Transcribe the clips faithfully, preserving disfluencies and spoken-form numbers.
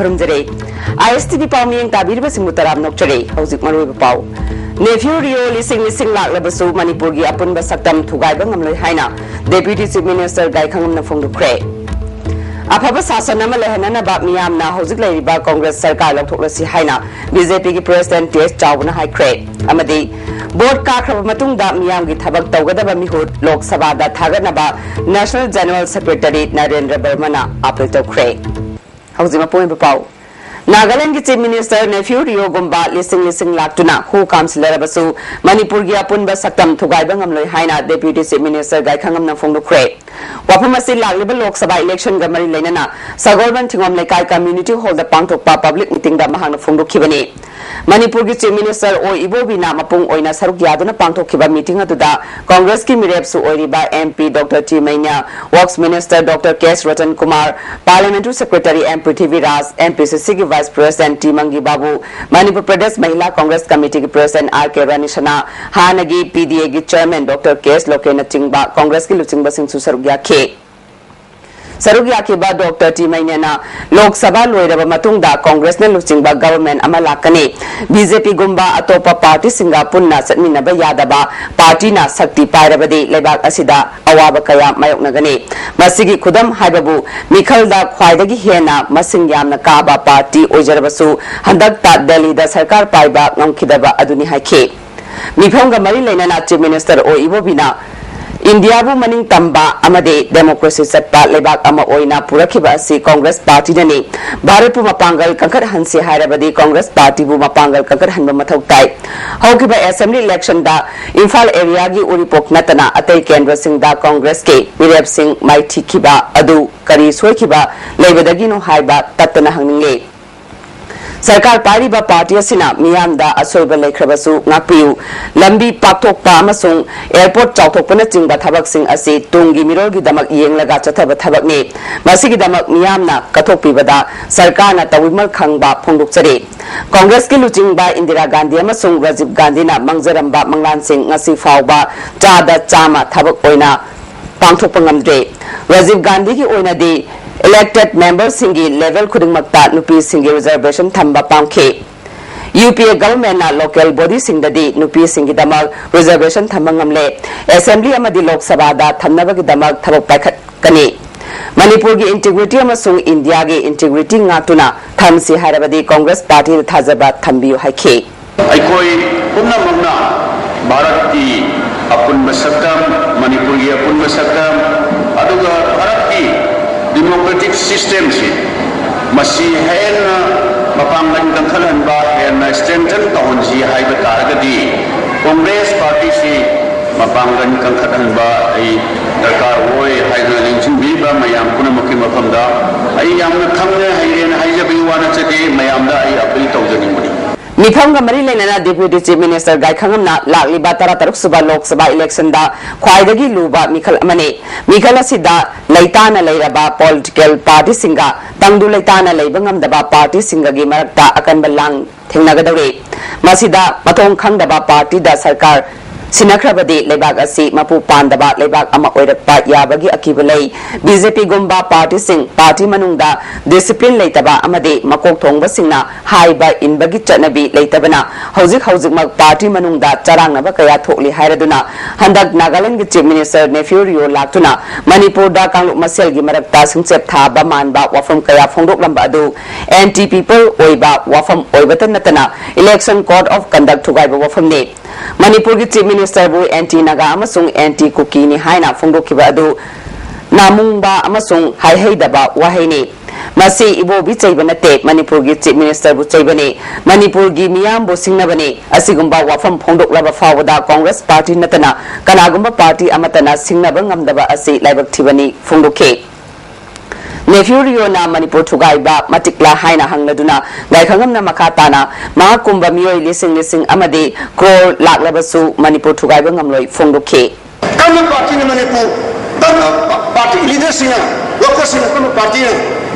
ꯈꯨꯔꯨꯝꯖꯔꯤ꯫ ꯑꯥꯏ ꯑꯦꯁ T V ꯄꯥꯎ ꯃꯤꯠꯌꯦꯡ ꯇꯥꯕꯤꯔꯤꯕꯁꯤꯡꯕꯨ ꯇꯔꯥꯝꯅ ꯑꯣꯛꯆꯔꯤ꯫ ꯍꯧꯖꯤꯛ ꯃꯔꯨꯑꯣꯏꯕ ꯄꯥꯎ꯫ ꯅꯦꯐ꯭ꯌꯨ ꯔꯤꯑꯣ ꯂꯤꯁꯤꯡ ꯂꯤꯁꯤꯡ ꯂꯥꯛꯂꯕꯁꯨ ꯃꯅꯤꯄꯨꯔꯒꯤ ꯑꯄꯨꯟꯕ ꯁꯛꯇꯝ ꯊꯨꯒꯥꯏꯕ ꯉꯝꯂꯣꯏ ꯍꯥꯏꯅ ꯗꯦꯄ꯭ꯌꯨꯇꯤ ꯆꯤꯐ ꯃꯤꯅꯤꯁꯇꯔ ꯒꯥꯏꯈꯪꯉꯝꯅ ꯐꯣꯡꯗꯣꯛꯈ꯭ꯔꯦ꯫ ꯑꯐꯕ ꯁꯥꯁꯟ ꯑꯃ ꯂꯩꯍꯟꯅꯅꯕ ꯃꯤꯌꯥꯝꯅ ꯍꯧꯖꯤꯛ ꯂꯩꯔꯤꯕ ꯀꯣꯡꯒ꯭ꯔꯦꯁ ꯁꯔꯀꯥꯔ ꯂꯧꯊꯣꯛꯂꯁꯤ ꯍꯥꯏꯅ ꯕꯤ ꯖꯦ ꯄꯤꯒꯤ ꯄ꯭ꯔꯦꯁꯤꯗꯦꯟꯠ ꯇꯤ ꯑꯦꯁ ꯆꯥꯎꯕꯅ ꯍꯥꯏꯈ꯭ꯔꯦ꯫ ꯑꯃꯗꯤ ꯚꯣꯠ ꯀꯥꯈ꯭ꯔꯕ ꯃꯇꯨꯡꯗ ꯃꯤꯌꯥꯝꯒꯤ ꯊꯕꯛ ꯇꯧꯒꯗꯕ ꯃꯤꯍꯨꯠ ꯂꯣꯛ ꯁꯚꯥꯗ ꯊꯥꯒꯠꯅꯕ ꯅꯦꯁꯅꯦꯜ ꯖꯦꯅꯔꯦꯜ ꯁꯦꯀ꯭ꯔꯦꯇꯔꯤ ꯅꯔꯦꯟꯗ꯭ꯔ ꯕꯔꯃꯅ ꯑꯥꯄꯤꯜ ꯇꯧꯈ꯭ꯔꯦ꯫ ꯍꯧꯖꯤꯛ ꯃꯄꯨꯡ ꯑꯣꯏꯕ ꯄꯥꯎ꯫ ꯅꯥꯒꯥꯂꯦꯟꯗꯒꯤ ꯆꯤꯐ ꯃꯤꯅꯤꯁꯇꯔ ꯅꯦꯐ꯭ꯌꯨ ꯔꯤꯑꯣꯒꯨꯝꯕ ꯂꯤꯁꯤꯡ ꯂꯤꯁꯤꯡ ꯂꯥꯛꯇꯨꯅ ꯈꯨ ꯀꯥꯝꯁꯤꯜꯂꯔꯕꯁꯨ ꯃꯅꯤꯄꯨꯔꯒꯤ ꯑꯄꯨꯟꯕ ꯁꯛꯇꯝ ꯊꯨꯒꯥꯏꯕ ꯉꯝꯂꯣꯏ ꯍꯥꯏꯅ ꯗꯦꯄ꯭ꯌꯨꯇꯤ ꯆꯤꯐ ꯃꯤꯅꯤꯁꯇꯔ ꯒꯥꯏꯈꯪꯉꯝꯅ ꯐꯣꯡꯗꯣꯛꯈ꯭ꯔꯦ꯫ ꯋꯥꯐꯝ ꯑꯁꯤ ꯂꯥꯛꯂꯤꯕ ꯂꯣꯛ ꯁꯚꯥ ꯏꯂꯦꯛꯁꯟꯒ ꯃꯔꯤ ꯂꯩꯅꯅ ꯁꯒꯣꯜꯕꯟ ꯊꯤꯉꯣꯝ ꯂꯩꯀꯥꯏ ꯀꯝꯃ꯭ꯌꯨꯅꯤꯇꯤ ꯍꯣꯜꯗ ꯄꯥꯡꯊꯣꯛꯄ ꯄꯕ꯭ꯂꯤꯛ ꯃꯤꯇꯤꯡꯗ ꯃꯍꯥꯛꯅ ꯐꯣꯡꯗꯣꯛꯈꯤꯕꯅꯤ꯫ ꯃꯅꯤꯄꯨꯔꯒꯤ ꯆꯤꯐ ꯃꯤꯅꯤꯁꯇꯔ ꯑꯣ ꯏꯕꯣꯕꯤꯅ ꯃꯄꯨꯡ ꯑꯣꯏꯅ ꯁꯔꯨꯛ ꯌꯥꯗꯨꯅ ꯄꯥꯡꯊꯣꯛꯈꯤꯕ ꯃꯤꯇꯤꯡ ꯑꯗꯨꯗ ꯀꯣꯡꯒ꯭ꯔꯦꯁꯀꯤ ꯃꯤꯔꯦꯞꯁꯨ ꯑꯣꯏꯔꯤꯕ M P doctor T Meinya, works minister doctor K S Ratan Kumar, parliamentary secretary M Prithviraj, M P C ꯁꯤꯒꯤ vice president T Mangi Babu, Manipur Pradesh Mahila Congress ꯀꯃꯤꯇꯤꯒꯤ ꯄ꯭ꯔꯦꯁꯤꯗꯦꯟꯠ ꯑꯥꯔ ꯀꯦ ꯔꯥꯅꯤꯁꯅꯥ, ꯍꯥꯟꯅꯒꯤ ꯄꯤ ꯗꯤ ꯑꯦꯒꯤ ꯆꯦꯌꯔꯃꯦꯟ ꯗꯣꯛꯇꯔ ꯀꯦ ꯑꯦꯁ ꯂꯣꯀꯦꯅꯆꯤꯡꯕ ꯀꯣꯡꯒ꯭ꯔꯦꯁꯀꯤ ꯂꯨꯆꯤꯡꯕꯁꯤꯡꯁꯨ ꯁꯔꯨꯛ ꯌꯥꯈꯤ꯫ ꯁꯔꯨꯛ ꯌꯥꯈꯤꯕ ꯗꯣꯛꯇꯔ ꯇꯤ ꯃꯩꯅꯦꯅ ꯂꯣꯛ ꯁꯚꯥ ꯂꯣꯏꯔꯕ ꯃꯇꯨꯡꯗ ꯀꯣꯡꯒ꯭ꯔꯦꯁꯅ ꯂꯨꯆꯤꯡꯕ ꯒꯚꯔꯟꯃꯦꯟꯠ ꯑꯃ ꯂꯥꯛꯀꯅꯤ꯫ ꯕꯤ ꯖꯦ ꯄꯤꯒꯨꯝꯕ ꯑꯇꯣꯞꯄ ꯄꯥꯔꯇꯤꯁꯤꯡꯒ ꯄꯨꯟꯅ ꯆꯠꯃꯤꯟꯅꯕ ꯌꯥꯗꯕ ꯄꯥꯔꯇꯤꯅ ꯁꯛꯇꯤ ꯄꯥꯏꯔꯕꯗꯤ ꯂꯩꯕꯥꯛ ꯑꯁꯤꯗ ꯑꯋꯥꯕ ꯀꯌꯥ ꯃꯥꯌꯣꯛꯅꯒꯅꯤ꯫ ꯃꯁꯤꯒꯤ ꯈꯨꯗꯝ ꯍꯥꯏꯕꯕꯨ ꯃꯤꯈꯜꯗ ꯈ꯭ꯋꯥꯏꯗꯒꯤ ꯍꯦꯟꯅ ꯃꯁꯤꯡ ꯌꯥꯝꯅ ꯀꯥꯕ ꯄꯥꯔꯇꯤ ꯑꯣꯏꯖꯔꯕꯁꯨ ꯍꯟꯗꯛꯇ ꯗꯦꯜꯂꯤꯗ ꯁꯔꯀꯥꯔ ꯄꯥꯏꯕ ꯉꯝꯈꯤꯗꯕ ꯑꯗꯨꯅꯤ ꯍꯥꯏꯈꯤ꯫ ꯃꯤꯐꯝꯒ ꯃꯔꯤ ꯂꯩꯅꯅ ꯆꯤꯐ ꯃꯤꯅꯤꯁꯇꯔ ꯑꯣ ꯏꯕꯣꯕꯤꯅ ꯏꯟꯗꯤꯌꯥꯕꯨ ꯃꯅꯤꯡ ꯇꯝꯕ ꯑꯃꯗꯤ ꯗꯦꯃꯣꯀ꯭ꯔꯦꯁꯤ ꯆꯠꯄ ꯂꯩꯕꯥꯛ ꯑꯃ ꯑꯣꯏꯅ ꯄꯨꯔꯛꯈꯤꯕ ꯑꯁꯤ ꯀꯣꯡꯒ꯭ꯔꯦꯁ ꯄꯥꯔꯇꯤꯅꯅꯤ꯫ ꯚꯥꯔꯠꯄꯨ ꯃꯄꯥꯡꯒꯜ ꯀꯟꯈꯠꯍꯟꯁꯤ ꯍꯥꯏꯔꯕꯗꯤ ꯀꯣꯡꯒ꯭ꯔꯦꯁ ꯄꯥꯔꯇꯤꯕꯨ ꯃꯄꯥꯡꯒꯜ ꯀꯟꯈꯠꯍꯟꯕ ꯃꯊꯧ ꯇꯥꯏ꯫ ꯍꯧꯈꯤꯕ ꯑꯦꯁꯦꯝꯕ꯭ꯂꯤ ꯏꯂꯦꯛꯁꯟꯗ ꯏꯝꯐꯥꯜ ꯑꯦꯔꯤꯌꯥꯒꯤ ꯎꯔꯤꯄꯣꯛ ꯅꯠꯇꯅ ꯑꯇꯩ ꯀꯦꯟꯗ꯭ꯔꯁꯤꯡꯗ ꯀꯣꯡꯒ꯭ꯔꯦꯁꯀꯤ ꯃꯤꯔꯦꯞꯁꯤꯡ ꯃꯥꯏꯊꯤꯈꯤꯕ ꯑꯗꯨ ꯀꯔꯤ ꯁꯣꯏꯈꯤꯕ ꯂꯩꯕꯗꯒꯤꯅꯣ ꯍꯥꯏꯕ ꯇꯠꯇꯅ ꯍꯪꯅꯤꯡꯂꯤ꯫ ꯁꯔꯀꯥꯔ ꯄꯥꯏꯔꯤꯕ ꯄꯥꯔꯇꯤ ꯑꯁꯤꯅ ꯃꯤꯌꯥꯝꯗ ꯑꯁꯣꯏꯕ ꯂꯩꯈ꯭ꯔꯕꯁꯨ ꯉꯥꯛꯄꯤꯌꯨ꯫ ꯂꯝꯕꯤ ꯄꯥꯛꯊꯣꯛꯄ ꯑꯃꯁꯨꯡ ꯑꯦꯌꯔꯄꯣꯔꯠ ꯆꯥꯎꯊꯣꯛꯄꯅꯆꯤꯡꯕ ꯊꯕꯛꯁꯤꯡ ꯑꯁꯤ ꯇꯨꯡꯒꯤ ꯃꯤꯔꯣꯜꯒꯤꯗꯃꯛ ꯌꯦꯡꯂꯒ ꯆꯠꯊꯕ ꯊꯕꯛꯅꯤ꯫ ꯃꯁꯤꯒꯤꯗꯃꯛ ꯃꯤꯌꯥꯝꯅ ꯀꯠꯊꯣꯛꯄꯤꯕꯗ ꯁꯔꯀꯥꯔꯅ ꯇꯧꯕꯤꯃꯜ ꯈꯪꯕ ꯐꯣꯡꯗꯣꯛꯆꯔꯤ꯫ ꯀꯣꯡꯒ꯭ꯔꯦꯁꯀꯤ ꯂꯨꯆꯤꯡꯕ ꯏꯟꯗꯤꯔꯥ ꯒꯥꯟꯙꯤ ꯑꯃꯁꯨꯡ ꯔꯥꯖꯤꯕ ꯒꯥꯟꯙꯤꯅ ꯃꯥꯡꯖꯔꯝꯕ ꯃꯪꯂꯥꯟꯁꯤꯡ ꯉꯁꯤ ꯐꯥꯎꯕ ꯆꯥꯗ ꯆꯥꯝꯃ ꯊꯕꯛ ꯑꯣꯏꯅ ꯄꯥꯡꯊꯣꯛꯄ ꯉꯝꯗ꯭ꯔꯦ꯫ ꯔꯥꯖꯤꯕ ꯒꯥꯟꯙꯤꯒꯤ ꯑꯣꯏꯅꯗꯤ Elected memberꯁꯤꯡꯒꯤ level ꯈꯨꯗꯤꯡꯃꯛꯇ ꯅꯨꯄꯤꯁꯤꯡꯒꯤ reservation ꯊꯝꯕ ꯄꯥꯝꯈꯤ꯫ UPA governmentꯅ local bodyꯁꯤꯡꯗꯗꯤ ꯅꯨꯄꯤꯁꯤꯡꯒꯤꯗꯃꯛ reservation ꯊꯝꯕ ꯉꯝꯂꯦ꯫ Assembly ꯑꯃꯗꯤ ꯂꯣꯛ ꯁꯚꯥꯗ ꯊꯝꯅꯕꯒꯤꯗꯃꯛ ꯊꯕꯛ ꯄꯥꯏꯈꯠꯀꯅꯤ꯫ ꯃꯅꯤꯄꯨꯔꯒꯤ integrity ꯑꯃꯁꯨꯡ ꯏꯟꯗꯤꯌꯥꯒꯤ integrity ꯉꯥꯛꯇꯨꯅ ꯊꯝꯁꯤ ꯍꯥꯏꯔꯕꯗꯤ Congress partyꯗ ꯊꯥꯖꯕ ꯊꯝꯕꯤꯌꯨ ꯍꯥꯏꯈꯤ꯫ ꯑꯩꯈꯣꯏ ꯄꯨꯝꯅꯃꯛꯅ ꯚꯥꯔꯠꯀꯤ ꯑꯄꯨꯟꯕ ꯁꯛꯇꯝ, ꯃꯅꯤꯄꯨꯔꯒꯤ ꯑꯄꯨꯟꯕ ꯁꯛꯇꯝ, ꯑꯗꯨꯒ ꯚꯥꯔꯠꯀꯤ democratic systemꯁꯤ ꯃꯁꯤ ꯍꯦꯟꯅ ꯃꯄꯥꯡꯒꯜ ꯀꯟꯈꯠꯍꯟꯕ, ꯍꯦꯟꯅ strengthen ꯇꯧꯍꯟꯁꯤ ꯍꯥꯏꯕ ꯇꯥꯔꯒꯗꯤ Congress partyꯁꯤ ꯃꯄꯥꯡꯒꯜ ꯀꯟꯈꯠꯍꯟꯕ ꯑꯩ ꯗꯔꯀꯥꯔ ꯑꯣꯏ ꯍꯥꯏꯗꯨꯅ ꯅꯤꯡꯁꯤꯡꯕꯤꯔꯤꯕ ꯃꯌꯥꯝ ꯄꯨꯝꯅꯃꯛꯀꯤ ꯃꯐꯝꯗ ꯑꯩ ꯌꯥꯝꯅ ꯈꯪꯂꯦ ꯍꯩꯔꯦꯅ ꯍꯥꯏꯖꯕꯒꯤ ꯋꯥ ꯅꯠꯆꯗꯦ, ꯃꯌꯥꯝꯗ ꯑꯩ appeal ꯇꯧꯖꯅꯤꯡꯕꯅꯤ꯫ ꯃꯤꯐꯝꯒ ꯃꯔꯤ ꯂꯩꯅꯅ Deputy Chief Minister ꯒꯥꯏꯈꯉꯝꯅ ꯂꯥꯛꯂꯤꯕ ꯇꯔꯥꯇꯔꯨꯛ ꯁꯨꯕ ꯂꯣꯛ ꯁꯚꯥ electionꯗ ꯈ꯭ꯋꯥꯏꯗꯒꯤ ꯂꯨꯕ ꯃꯤꯈꯜ ꯑꯃꯅꯤ꯫ ꯃꯤꯈꯜ ꯑꯁꯤꯗ ꯂꯩꯇꯥꯅ ꯂꯩꯔꯕ political partyꯁꯤꯡꯒ ꯇꯪꯗꯨ ꯂꯩꯇꯥꯅ ꯂꯩꯕ ꯉꯝꯗꯕ partyꯁꯤꯡꯒꯒꯤ ꯃꯔꯛꯇ ꯑꯀꯟꯕ ꯂꯥꯡ ꯊꯦꯡꯅꯒꯗꯧꯔꯤ꯫ ꯃꯁꯤꯗ ꯃꯊꯣꯡ ꯈꯪꯗꯕ partyꯗ ꯁꯔꯀꯥꯔ ꯁꯤꯟꯅꯈ꯭ꯔꯕꯗꯤ ꯂꯩꯕꯥꯛ ꯑꯁꯤ ꯃꯄꯨ ꯄꯥꯟꯗꯕ ꯂꯩꯕꯥꯛ ꯑꯃ ꯑꯣꯏꯔꯛꯄ ꯌꯥꯕꯒꯤ ꯑꯀꯤꯕ ꯂꯩ꯫ BJPꯒꯨꯝꯕ partyꯁꯤꯡ party ꯃꯅꯨꯡꯗ discipline ꯂꯩꯇꯕ ꯑꯃꯗꯤ ꯃꯀꯣꯛ ꯊꯣꯡꯕꯁꯤꯡꯅ ꯍꯥꯏꯕ ꯏꯟꯕꯒꯤ ꯆꯠꯅꯕꯤ ꯂꯩꯇꯕꯅ ꯍꯧꯖꯤꯛ ꯍꯧꯖꯤꯛꯃꯛ party ꯃꯅꯨꯡꯗ ꯆꯔꯥꯡꯅꯕ ꯀꯌꯥ ꯊꯣꯛꯂꯤ ꯍꯥꯏꯔꯗꯨꯅ ꯍꯟꯗꯛ ꯅꯥꯒꯥꯂꯦꯟꯗꯒꯤ Chief Minister Neiphiu Rio ꯂꯥꯛꯇꯨꯅ ꯃꯅꯤꯄꯨꯔꯗ ꯀꯥꯡꯂꯨꯞ ꯃꯁꯦꯜꯒꯤ ꯃꯔꯛꯇ ꯁꯤꯡꯆꯦꯞ ꯊꯥꯕ ꯃꯥꯟꯕ ꯋꯥꯐꯝ ꯀꯌꯥ ꯐꯣꯡꯗꯣꯛꯂꯝꯕ ꯑꯗꯨ anti people ꯑꯣꯏꯕ ꯋꯥꯐꯝ ꯑꯣꯏꯕꯇ ꯅꯠꯇꯅ election code of conduct ꯊꯨꯒꯥꯏꯕ ꯋꯥꯐꯝꯅꯤ꯫ ꯃꯅꯤꯄꯨꯔꯒꯤ Chief Ministerꯕꯨ anti Naga ꯑꯃꯁꯨꯡ anti Kukiꯅꯤ ꯍꯥꯏꯅ ꯐꯣꯡꯗꯣꯛꯈꯤꯕ ꯑꯗꯨ ꯅꯥꯃꯨꯡꯕ ꯑꯃꯁꯨꯡ ꯍꯥꯏꯍꯩꯗꯕ ꯋꯥꯍꯩꯅꯤ꯫ ꯃꯁꯤ ꯏꯕꯣꯕꯤ ꯆꯩꯕ ꯅꯠꯇꯦ, ꯃꯅꯤꯄꯨꯔꯒꯤ Chief Ministerꯕꯨ ꯆꯩꯕꯅꯤ꯫ ꯃꯅꯤꯄꯨꯔꯒꯤ ꯃꯤꯌꯥꯝꯕꯨ ꯁꯤꯡꯅꯕꯅꯤ꯫ ꯑꯁꯤꯒꯨꯝꯕ ꯋꯥꯐꯝ ꯐꯣꯡꯗꯣꯛꯂꯕ ꯐꯥꯎꯕꯗ Congress party ꯅꯠꯇꯅ ꯀꯅꯥꯒꯨꯝꯕ party ꯑꯃꯠꯇꯅ ꯁꯤꯡꯅꯕ ꯉꯝꯗꯕ ꯑꯁꯤ ꯂꯥꯏꯕꯛ ꯊꯤꯕꯅꯤ ꯐꯣꯡꯗꯣꯛꯈꯤ꯫ Neiphiu Rioꯅ ꯃꯅꯤꯄꯨꯔ ꯊꯨꯒꯥꯏꯕ ꯃꯇꯤꯛꯂꯥ ꯍꯥꯏꯅ ꯍꯪꯂꯗꯨꯅ ꯒꯥꯏꯈꯉꯝꯅ ꯃꯈꯥ ꯇꯥꯅ ꯃꯍꯥꯛꯀꯨꯝꯕ ꯃꯤꯑꯣꯏ ꯂꯤꯁꯤꯡ ꯂꯤꯁꯤꯡ ꯑꯃꯗꯤ crore ꯂꯥꯛꯂꯕꯁꯨ ꯃꯅꯤꯄꯨꯔ ꯊꯨꯒꯥꯏꯕ ꯉꯝꯂꯣꯏ ꯐꯣꯡꯗꯣꯛꯈꯤ꯫ ꯀꯔꯝꯕ partyꯅ ꯃꯅꯤꯄꯨꯔ, ꯀꯔꯝꯕ party leaderꯁꯤꯡꯅ, workersꯁꯤꯡꯅ ꯀꯔꯝꯕ partyꯅ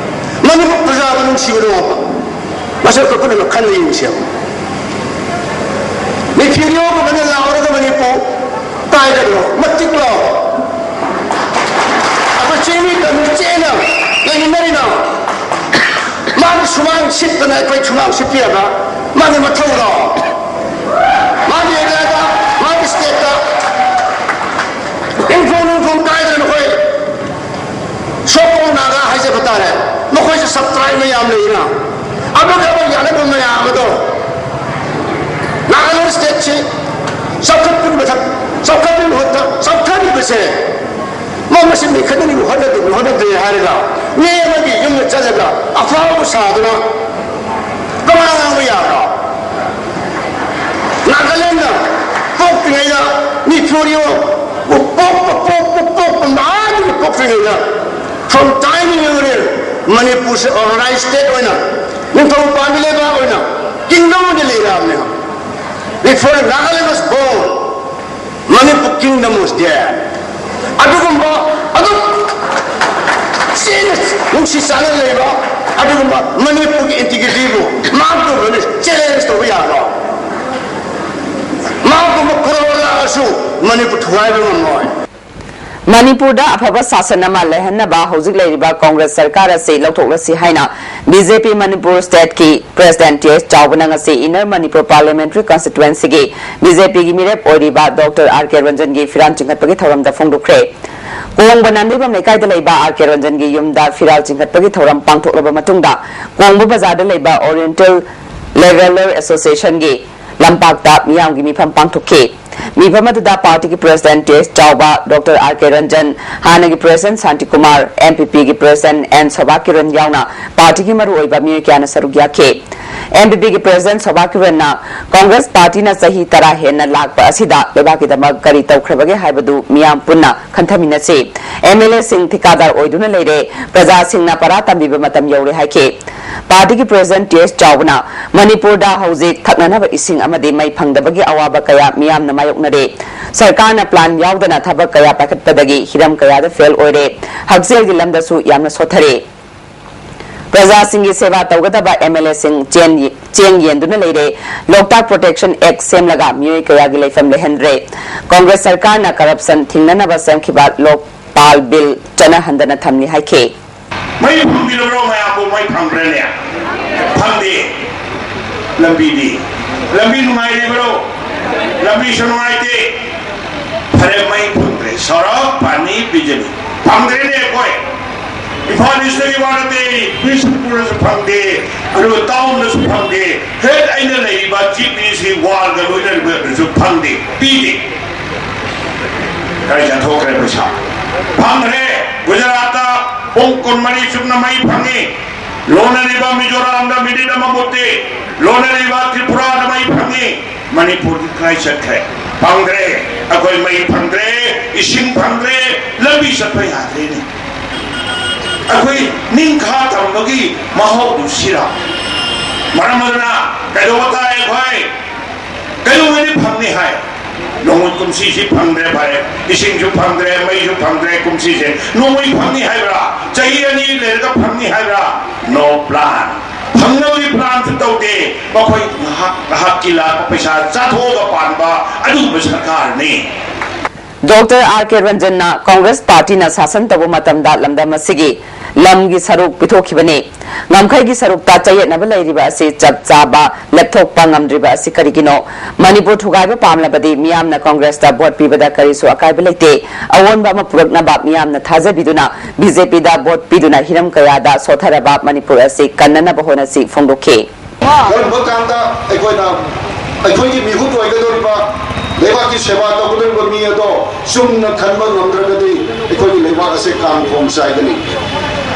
ꯃꯅꯤꯄꯨꯔ ꯄ꯭ꯔꯖꯥꯕꯨ ꯅꯨꯡꯁꯤꯕꯅꯣ? ꯃꯁꯤ ꯑꯩꯈꯣꯏ ꯄꯨꯝꯅꯃꯛ ꯈꯟꯅ ꯌꯦꯡꯁꯤ꯫ Neiphiu Rioꯒꯨꯝꯕꯅ ꯂꯥꯛꯑꯣꯔꯒ ꯃꯅꯤꯄꯨꯔ ꯀꯥꯏꯗꯅꯣ ꯃꯇꯤꯛ ꯂꯥꯎ꯫ ꯑꯩꯈꯣꯏ ꯆꯤꯡꯃꯤ ꯇꯝꯃꯤ ꯆꯦꯅ ꯏꯟꯅꯔꯤꯅꯣ? ꯃꯥꯒꯤ ꯁꯨꯃꯥꯡ ꯁꯤꯠꯇꯅ ꯑꯩꯈꯣꯏ ꯁꯨꯃꯥꯡ ꯁꯤꯠꯄꯤꯔꯒ ꯃꯥꯒꯤ ꯃꯊꯧꯔꯣ? ꯃꯥꯒꯤ ꯑꯦꯔꯤꯌꯥꯗ, ꯃꯥꯒꯤ ꯁ꯭ꯇꯦꯠꯇ ꯏꯪꯈꯣꯜ ꯅꯨꯡꯈꯣꯜ ꯀꯥꯏꯗꯅ ꯅꯈꯣꯏ ꯁꯣꯀꯣ ꯅꯥꯒꯥ ꯍꯥꯏꯖꯕ ꯇꯥꯔꯦ, ꯃꯈꯣꯏꯁꯨ ꯁꯕ ꯇ꯭ꯔꯥꯏꯕ ꯃꯌꯥꯝ ꯂꯩꯅ, ꯑꯃꯒ ꯑꯃꯒ ꯌꯥꯅꯕ ꯃꯌꯥꯝ ꯑꯗꯣ ꯅꯥꯒꯥꯂꯦꯟ ꯁ꯭ꯇꯦꯠꯁꯤ ꯆꯥꯎꯈꯠꯄꯒꯤ ꯃꯊꯛ, ꯆꯥꯎꯈꯠꯄꯒꯤ ꯃꯍꯨꯠꯇ ꯆꯥꯎꯊꯔꯤꯕꯁꯦ, ꯃꯥ ꯃꯁꯤ ꯃꯦꯟꯈꯠꯅꯅꯤꯡꯕ ꯍꯣꯠꯅꯗꯕ ꯍꯣꯠꯅꯗ꯭ꯔꯦ ꯍꯥꯏꯔꯒ ꯃꯤ ꯑꯃꯒꯤ ꯌꯨꯝꯗ ꯆꯠꯂꯒ ꯑꯐꯥꯎꯕ ꯁꯥꯗꯨꯅ ꯀꯃꯥꯏꯅ ꯉꯥꯡꯕ ꯌꯥꯕ꯭ꯔꯣ? ꯅꯥꯒꯥꯂꯦꯟꯗ ꯄꯣꯛꯇ꯭ꯔꯤꯉꯩꯗ ꯃꯤ ꯐ꯭ꯂꯣꯔꯤꯑꯣ ꯄꯣꯛꯄ ꯄꯣꯛꯄ ꯄꯣꯛꯄ ꯃꯥꯗꯒꯤ ꯄꯣꯛꯇ꯭ꯔꯤꯉꯩꯗ, from time immemorial ꯃꯅꯤꯄꯨꯔꯁꯦ ꯑꯣꯔꯒꯅꯥꯏꯖ ꯁ꯭ꯇꯦꯠ ꯑꯣꯏꯅ, ꯅꯤꯡꯊꯧ ꯄꯥꯟꯕ ꯂꯩꯕꯥꯛ ꯑꯣꯏꯅ, ꯀꯤꯡꯗꯝ ꯑꯣꯏꯅ ꯂꯩꯔꯛꯑꯕꯅꯦ꯫ Before Nagaland was born, Manipur kingdom was there. ꯑꯗꯨꯒꯨꯝꯕ ꯑꯗꯨꯝ ꯆꯦꯅ ꯅꯨꯡꯁꯤ ꯆꯥꯟꯅ ꯂꯩꯕ ꯑꯗꯨꯒꯨꯝꯕ ꯃꯅꯤꯄꯨꯔꯒꯤ ꯏꯟꯇꯤꯒ꯭ꯔꯤꯇꯤꯕꯨ ꯃꯥꯒꯨꯝꯕꯅ ꯆꯦꯂꯦꯟꯖ ꯇꯧꯕ ꯌꯥꯕ꯭ꯔꯣ? ꯃꯥꯒꯨꯝꯕ ꯀꯣꯔꯣꯅꯥꯁꯨ ꯃꯅꯤꯄꯨꯔ ꯊꯨꯒꯥꯏꯕ ꯉꯝꯃꯣꯏ꯫ ꯃꯅꯤꯄꯨꯔꯗ ꯑꯐꯕ ꯁꯥꯁꯟ ꯑꯃ ꯂꯩꯍꯟꯅꯕ ꯍꯧꯖꯤꯛ ꯂꯩꯔꯤꯕ ꯀꯣꯡꯒ꯭ꯔꯦꯁ ꯁꯔꯀꯥꯔ ꯑꯁꯤ ꯂꯧꯊꯣꯛꯂꯁꯤ ꯍꯥꯏꯅ ꯕꯤ ꯖꯦ ꯄꯤ ꯃꯅꯤꯄꯨꯔ ꯁ꯭ꯇꯦꯠꯀꯤ ꯄ꯭ꯔꯦꯁꯤꯗꯦꯟꯠ ꯇꯤ ꯑꯦꯁ ꯆꯥꯎꯕꯅ ꯉꯁꯤ ꯏꯟꯅꯔ ꯃꯅꯤꯄꯨꯔ ꯄꯥꯔꯂꯤꯌꯥꯃꯦꯟꯇꯔꯤ ꯀꯟꯁꯇꯤꯇ꯭ꯋꯦꯟꯁꯤꯒꯤ ꯕꯤ ꯖꯦ ꯄꯤꯒꯤ ꯃꯤꯔꯦꯞ ꯑꯣꯏꯔꯤꯕ ꯗꯣꯛꯇꯔ ꯑꯥꯔ ꯀꯦ ꯔꯟꯖꯟꯒꯤ ꯐꯤꯔꯥꯜ ꯆꯤꯡꯈꯠꯄꯒꯤ ꯊꯧꯔꯝꯗ ꯐꯣꯡꯗꯣꯛꯈ꯭ꯔꯦ꯫ ꯀꯣꯡꯕ ꯅꯥꯟꯗꯩꯕꯝ ꯂꯩꯀꯥꯏꯗ ꯂꯩꯕ ꯑꯥꯔ ꯀꯦ ꯔꯟꯖꯟꯒꯤ ꯌꯨꯝꯗ ꯐꯤꯔꯥꯜ ꯆꯤꯡꯈꯠꯄꯒꯤ ꯊꯧꯔꯝ ꯄꯥꯡꯊꯣꯛꯂꯕ ꯃꯇꯨꯡꯗ ꯀꯣꯡꯕ ꯕꯖꯥꯔꯗ ꯂꯩꯕ ꯑꯣꯔꯤꯌꯦꯟꯇꯦꯜ ꯂꯦꯚꯦꯂꯔ ꯑꯦꯁꯣꯁꯤꯌꯦꯁꯟꯒꯤ ꯂꯝꯄꯥꯛꯇ ꯃꯤꯌꯥꯝꯒꯤ ꯃꯤꯐꯝ ꯄꯥꯡꯊꯣꯛꯈꯤ꯫ ꯃꯤꯐꯝ ꯑꯗꯨꯗ ꯄꯥꯔꯇꯤꯒꯤ ꯄ꯭ꯔꯦꯁꯤꯗꯦꯟꯠ ꯇꯤ ꯑꯦꯁ ꯆꯥꯎꯕ, ꯗꯣꯛꯇꯔ ꯑꯥꯔ ꯀꯦ ꯔꯟꯖꯟ, ꯍꯥꯟꯅꯒꯤ ꯄ꯭ꯔꯦꯁꯤꯗꯦꯟꯠ ꯁꯥꯟꯇꯤꯀꯨꯃꯥꯔ, ꯑꯦꯝ ꯄꯤ ꯄꯤꯒꯤ ꯄ꯭ꯔꯦꯁꯤꯗꯦꯟꯠ ꯑꯦꯟ ꯁꯣꯚꯥ ꯀꯤꯔꯟ ꯌꯥꯎꯅ ꯄꯥꯔꯇꯤꯒꯤ ꯃꯔꯨꯑꯣꯏꯕ ꯃꯤꯑꯣꯏ ꯀꯌꯥꯅ ꯁꯔꯨꯛ ꯌꯥꯈꯤ꯫ ꯑꯦꯝ ꯄꯤ ꯄꯤꯒꯤ ꯄ꯭ꯔꯦꯁꯤꯗꯦꯟꯠ ꯁꯣꯚꯥ ꯀꯤꯔꯟꯅ ꯀꯣꯡꯒ꯭ꯔꯦꯁ ꯄꯥꯔꯇꯤꯅ ꯆꯍꯤ ꯇꯔꯥ ꯍꯦꯟꯅ ꯂꯥꯛꯄ ꯑꯁꯤꯗ ꯂꯩꯕꯥꯛꯀꯤꯗꯃꯛ ꯀꯔꯤ ꯇꯧꯈ꯭ꯔꯕꯒꯦ ꯍꯥꯏꯕꯗꯨ ꯃꯤꯌꯥꯝ ꯄꯨꯟꯅ ꯈꯟꯊꯃꯤꯟꯅꯁꯤ꯫ ꯑꯦꯝ ꯑꯦꯜ ꯑꯦꯁꯤꯡ ꯊꯤꯀꯥꯗꯥꯔ ꯑꯣꯏꯗꯨꯅ ꯂꯩꯔꯦ, ꯄ꯭ꯔꯖꯥꯁꯤꯡꯅ ꯄꯔꯥ ꯇꯝꯕꯤꯕ ꯃꯇꯝ ꯌꯧꯔꯦ ꯍꯥꯏꯈꯤ꯫ ꯄꯥꯔꯇꯤꯒꯤ ꯄ꯭ꯔꯦꯁꯤꯗꯦꯟꯠ ꯇꯤ ꯑꯦꯁ ꯆꯥꯎꯕꯅ ꯃꯅꯤꯄꯨꯔꯗ ꯍꯧꯖꯤꯛ ꯊꯛꯅꯅꯕ ꯏꯁꯤꯡ ꯑꯃꯗꯤ ꯃꯩ ꯐꯪꯗꯕꯒꯤ ꯑꯋꯥꯕ ꯀꯌꯥ ꯃꯤꯌꯥꯝꯅ ꯃꯥꯌꯣꯛꯅꯔꯦ꯫ ꯁꯔꯀꯥꯔꯅ ꯄ꯭ꯂꯥꯟ ꯌꯥꯎꯗꯅ ꯊꯕꯛ ꯀꯌꯥ ꯄꯥꯏꯈꯠꯄꯗꯒꯤ ꯍꯤꯔꯝ ꯀꯌꯥꯗ ꯐꯦꯜ ꯑꯣꯏꯔꯦ꯫ ꯍꯛꯁꯦꯜꯒꯤ ꯂꯝꯗꯁꯨ ꯌꯥꯝꯅ ꯁꯣꯠꯊꯔꯦ꯫ ꯄ꯭ꯔꯖꯥꯁꯤꯡꯒꯤ ꯁꯦꯕꯥ ꯇꯧꯒꯗꯕ ꯑꯦꯝ ꯑꯦꯜ ꯑꯦꯁꯤꯡ ꯆꯦꯟ, ꯆꯦꯡ ꯌꯦꯟꯗꯨꯅ ꯂꯩꯔꯦ꯫ ꯂꯣꯛꯇꯥꯛ ꯄ꯭ꯔꯣꯇꯦꯛꯁꯟ ꯑꯦꯛ ꯁꯦꯝꯂꯒ ꯃꯤꯑꯣꯏ ꯀꯌꯥꯒꯤ ꯂꯩꯐꯝ ꯂꯩꯍꯟꯗ꯭ꯔꯦ꯫ ꯀꯣꯡꯒ꯭ꯔꯦꯁ ꯁꯔꯀꯥꯔꯅ ꯀꯔꯞꯁꯟ ꯊꯤꯡꯅꯅꯕ ꯁꯦꯝꯈꯤꯕ ꯂꯣꯛꯄꯥꯜ ꯕꯤꯜ ꯆꯠꯅꯍꯟꯗꯅ ꯊꯝꯂꯤ ꯍꯥꯏꯈꯤ꯫ ꯃꯩ ꯐꯪꯕꯤꯔꯕ꯭ꯔꯣ? ꯃꯌꯥꯝꯕꯨ ꯃꯩ ꯐꯪꯕ꯭ꯔꯅꯦ? ꯐꯪꯗꯦ꯫ ꯂꯝꯕꯤꯗꯤ? ꯂꯝꯕꯤ ꯅꯨꯡꯉꯥꯏꯔꯤꯕ꯭ꯔꯣ? ꯂꯝꯕꯤꯁꯨ ꯅꯨꯡꯉꯥꯏꯇꯦ꯫ ꯐꯔꯦ, ꯃꯩ ꯐꯪꯗ꯭ꯔꯦ꯫ ꯁꯔꯛ, ꯄꯥꯅꯤ, ꯕꯤꯖꯂꯤ ꯐꯪꯗ꯭ꯔꯦꯅꯦ ꯑꯩꯈꯣꯏ꯫ ꯏꯝꯐꯥꯜ ꯏꯁꯇꯒꯤ ꯋꯥ ꯅꯠꯇꯦ, ꯕꯤꯁꯅꯨꯄꯨꯔꯗꯁꯨ ꯐꯪꯗꯦ, ꯑꯗꯨꯒ ꯇꯥꯎꯟꯗꯁꯨ ꯐꯪꯗꯦ꯫ ꯍꯦꯛ ꯑꯩꯅ ꯂꯩꯔꯤꯕ ꯆꯤꯞ ꯃꯤꯅꯤꯁꯇ꯭ꯔꯤ ꯋꯥꯔꯒ ꯂꯣꯏꯅꯔꯤꯕ ꯑꯗꯨꯁꯨ ꯐꯪꯗꯦ, ꯄꯤꯗꯦ꯫ ꯀꯥꯏ ꯆꯠꯊꯣꯛꯈ꯭ꯔꯦ ꯄꯩꯁꯥ? ꯐꯪꯈ꯭ꯔꯦ꯫ ꯒꯨꯖꯔꯥꯠꯇ ꯄꯨꯡ ꯀꯨꯟꯃꯔꯤ ꯆꯨꯞꯅ ꯃꯩ ꯐꯪꯉꯤ꯫ ꯂꯣꯟꯅꯔꯤꯕ ꯃꯤꯖꯣꯔꯥꯝꯗ ꯃꯤꯅꯤꯠ ꯑꯃ ꯃꯨꯠꯇꯦ꯫ ꯂꯣꯟꯅꯔꯤꯕ ꯇ꯭ꯔꯤꯄꯨꯔꯥꯗ ꯃꯩ ꯐꯪꯉꯤ꯫ ꯃꯅꯤꯄꯨꯔꯗꯤ ꯀꯥꯏ ꯆꯠꯈ꯭ꯔꯦ? ꯐꯪꯗ꯭ꯔꯦ꯫ ꯑꯩꯈꯣꯏ ꯃꯩ ꯐꯪꯗ꯭ꯔꯦ, ꯏꯁꯤꯡ ꯐꯪꯗ꯭ꯔꯦ, ꯂꯝꯕꯤ ꯆꯠꯄ ꯌꯥꯗ꯭ꯔꯦꯅꯦ꯫ ꯑꯩꯈꯣꯏ ꯅꯤꯡꯈꯥ ꯇꯝꯕꯒꯤ ꯃꯍꯥꯎꯗꯨ ꯁꯤꯔ? ꯃꯔꯝ ꯑꯗꯨꯅ ꯀꯩꯗꯧꯕ ꯇꯥꯏ ꯑꯩꯈꯣꯏ? ꯀꯩꯗꯧꯉꯩꯗꯤ ꯐꯪꯅꯤ ꯍꯥꯏ? ꯅꯣꯡꯃꯩ ꯀꯨꯝꯁꯤꯁꯤ ꯐꯪꯗ꯭ꯔꯦ, ꯐꯔꯦ, ꯏꯁꯤꯡꯁꯨ ꯐꯪꯗ꯭ꯔꯦ, ꯃꯩꯁꯨ ꯐꯪꯗ꯭ꯔꯦ꯫ ꯀꯨꯝꯁꯤꯁꯦ ꯅꯣꯡꯃꯩ ꯐꯪꯅꯤ ꯍꯥꯏꯕ꯭ꯔꯥ? ꯆꯍꯤ ꯑꯅꯤ ꯂꯩꯔꯒ ꯐꯪꯅꯤ ꯍꯥꯏꯕ꯭ꯔꯥ? No plan꯫ ꯐꯪꯅꯕꯒꯤ ꯄ꯭ꯂꯥꯟꯁꯨ ꯇꯧꯗꯦ꯫ ꯃꯈꯣꯏ ꯉꯥꯏꯍꯥꯛ ꯉꯥꯏꯍꯥꯛꯀꯤ ꯂꯥꯛꯄ ꯄꯩꯁꯥ ꯆꯥꯊꯣꯛꯑꯒ ꯄꯥꯟꯕ ꯑꯗꯨꯒꯨꯝꯕ ꯁꯔꯀꯥꯔꯅꯤ꯫ ꯗꯣꯛꯇꯔ ꯑꯥꯔ ꯀꯦ ꯔꯟꯖꯟꯅ ꯀꯣꯡꯒ꯭ꯔꯦꯁ ꯄꯥꯔꯇꯤꯅ ꯁꯥꯁꯟ ꯇꯧꯕ ꯃꯇꯝꯗ ꯂꯝꯗꯝ ꯑꯁꯤꯒꯤ ꯂꯝꯒꯤ ꯁꯔꯨꯛ ꯄꯤꯊꯣꯛꯈꯤꯕꯅꯤ꯫ ꯉꯝꯈꯩꯒꯤ ꯁꯔꯨꯛꯇ ꯆꯌꯦꯠꯅꯕ ꯂꯩꯔꯤꯕ ꯑꯁꯤ ꯆꯞ ꯆꯥꯕ ꯂꯦꯞꯊꯣꯛꯄ ꯉꯝꯗ꯭ꯔꯤꯕ ꯑꯁꯤ ꯀꯔꯤꯒꯤꯅꯣ? ꯃꯅꯤꯄꯨꯔ ꯊꯨꯒꯥꯏꯕ ꯄꯥꯝꯂꯕꯗꯤ ꯃꯤꯌꯥꯝꯅ ꯀꯣꯡꯒ꯭ꯔꯦꯁꯇ ꯚꯣꯠ ꯄꯤꯕꯗ ꯀꯔꯤꯁꯨ ꯑꯀꯥꯏꯕ ꯂꯩꯇꯦ꯫ ꯑꯑꯣꯟꯕ ꯑꯃ ꯄꯨꯔꯛꯅꯕ ꯃꯤꯌꯥꯝꯅ ꯊꯥꯖꯕꯤꯗꯨꯅ ꯕꯤ ꯖꯦ ꯄꯤꯗ ꯚꯣꯠ ꯄꯤꯗꯨꯅ ꯍꯤꯔꯝ ꯀꯌꯥꯗ ꯁꯣꯠꯊꯔꯕ ꯃꯅꯤꯄꯨꯔ ꯑꯁꯤ ꯀꯟꯅꯅꯕ ꯍꯣꯠꯅꯁꯤ ꯐꯣꯡꯗꯣꯛꯈꯤ꯫ ꯀꯔꯝꯕ ꯀꯥꯟꯗ ꯑꯩꯈꯣꯏꯅ ꯑꯩꯈꯣꯏꯒꯤ ꯃꯤꯍꯨꯠ ꯑꯣꯏꯒꯗꯧꯔꯤꯕ, ꯂꯩꯕꯥꯛꯀꯤ ꯁꯦꯕꯥ ꯇꯧꯒꯗꯧꯔꯤꯕ ꯃꯤ ꯑꯗꯣ ꯆꯨꯝꯅ ꯈꯟꯕ ꯉꯝꯗ꯭ꯔꯒꯗꯤ ꯑꯩꯈꯣꯏꯒꯤ ꯂꯩꯕꯥꯛ ꯑꯁꯦ ꯀꯥꯡ ꯈꯣꯡ ꯆꯥꯏꯒꯅꯤ꯫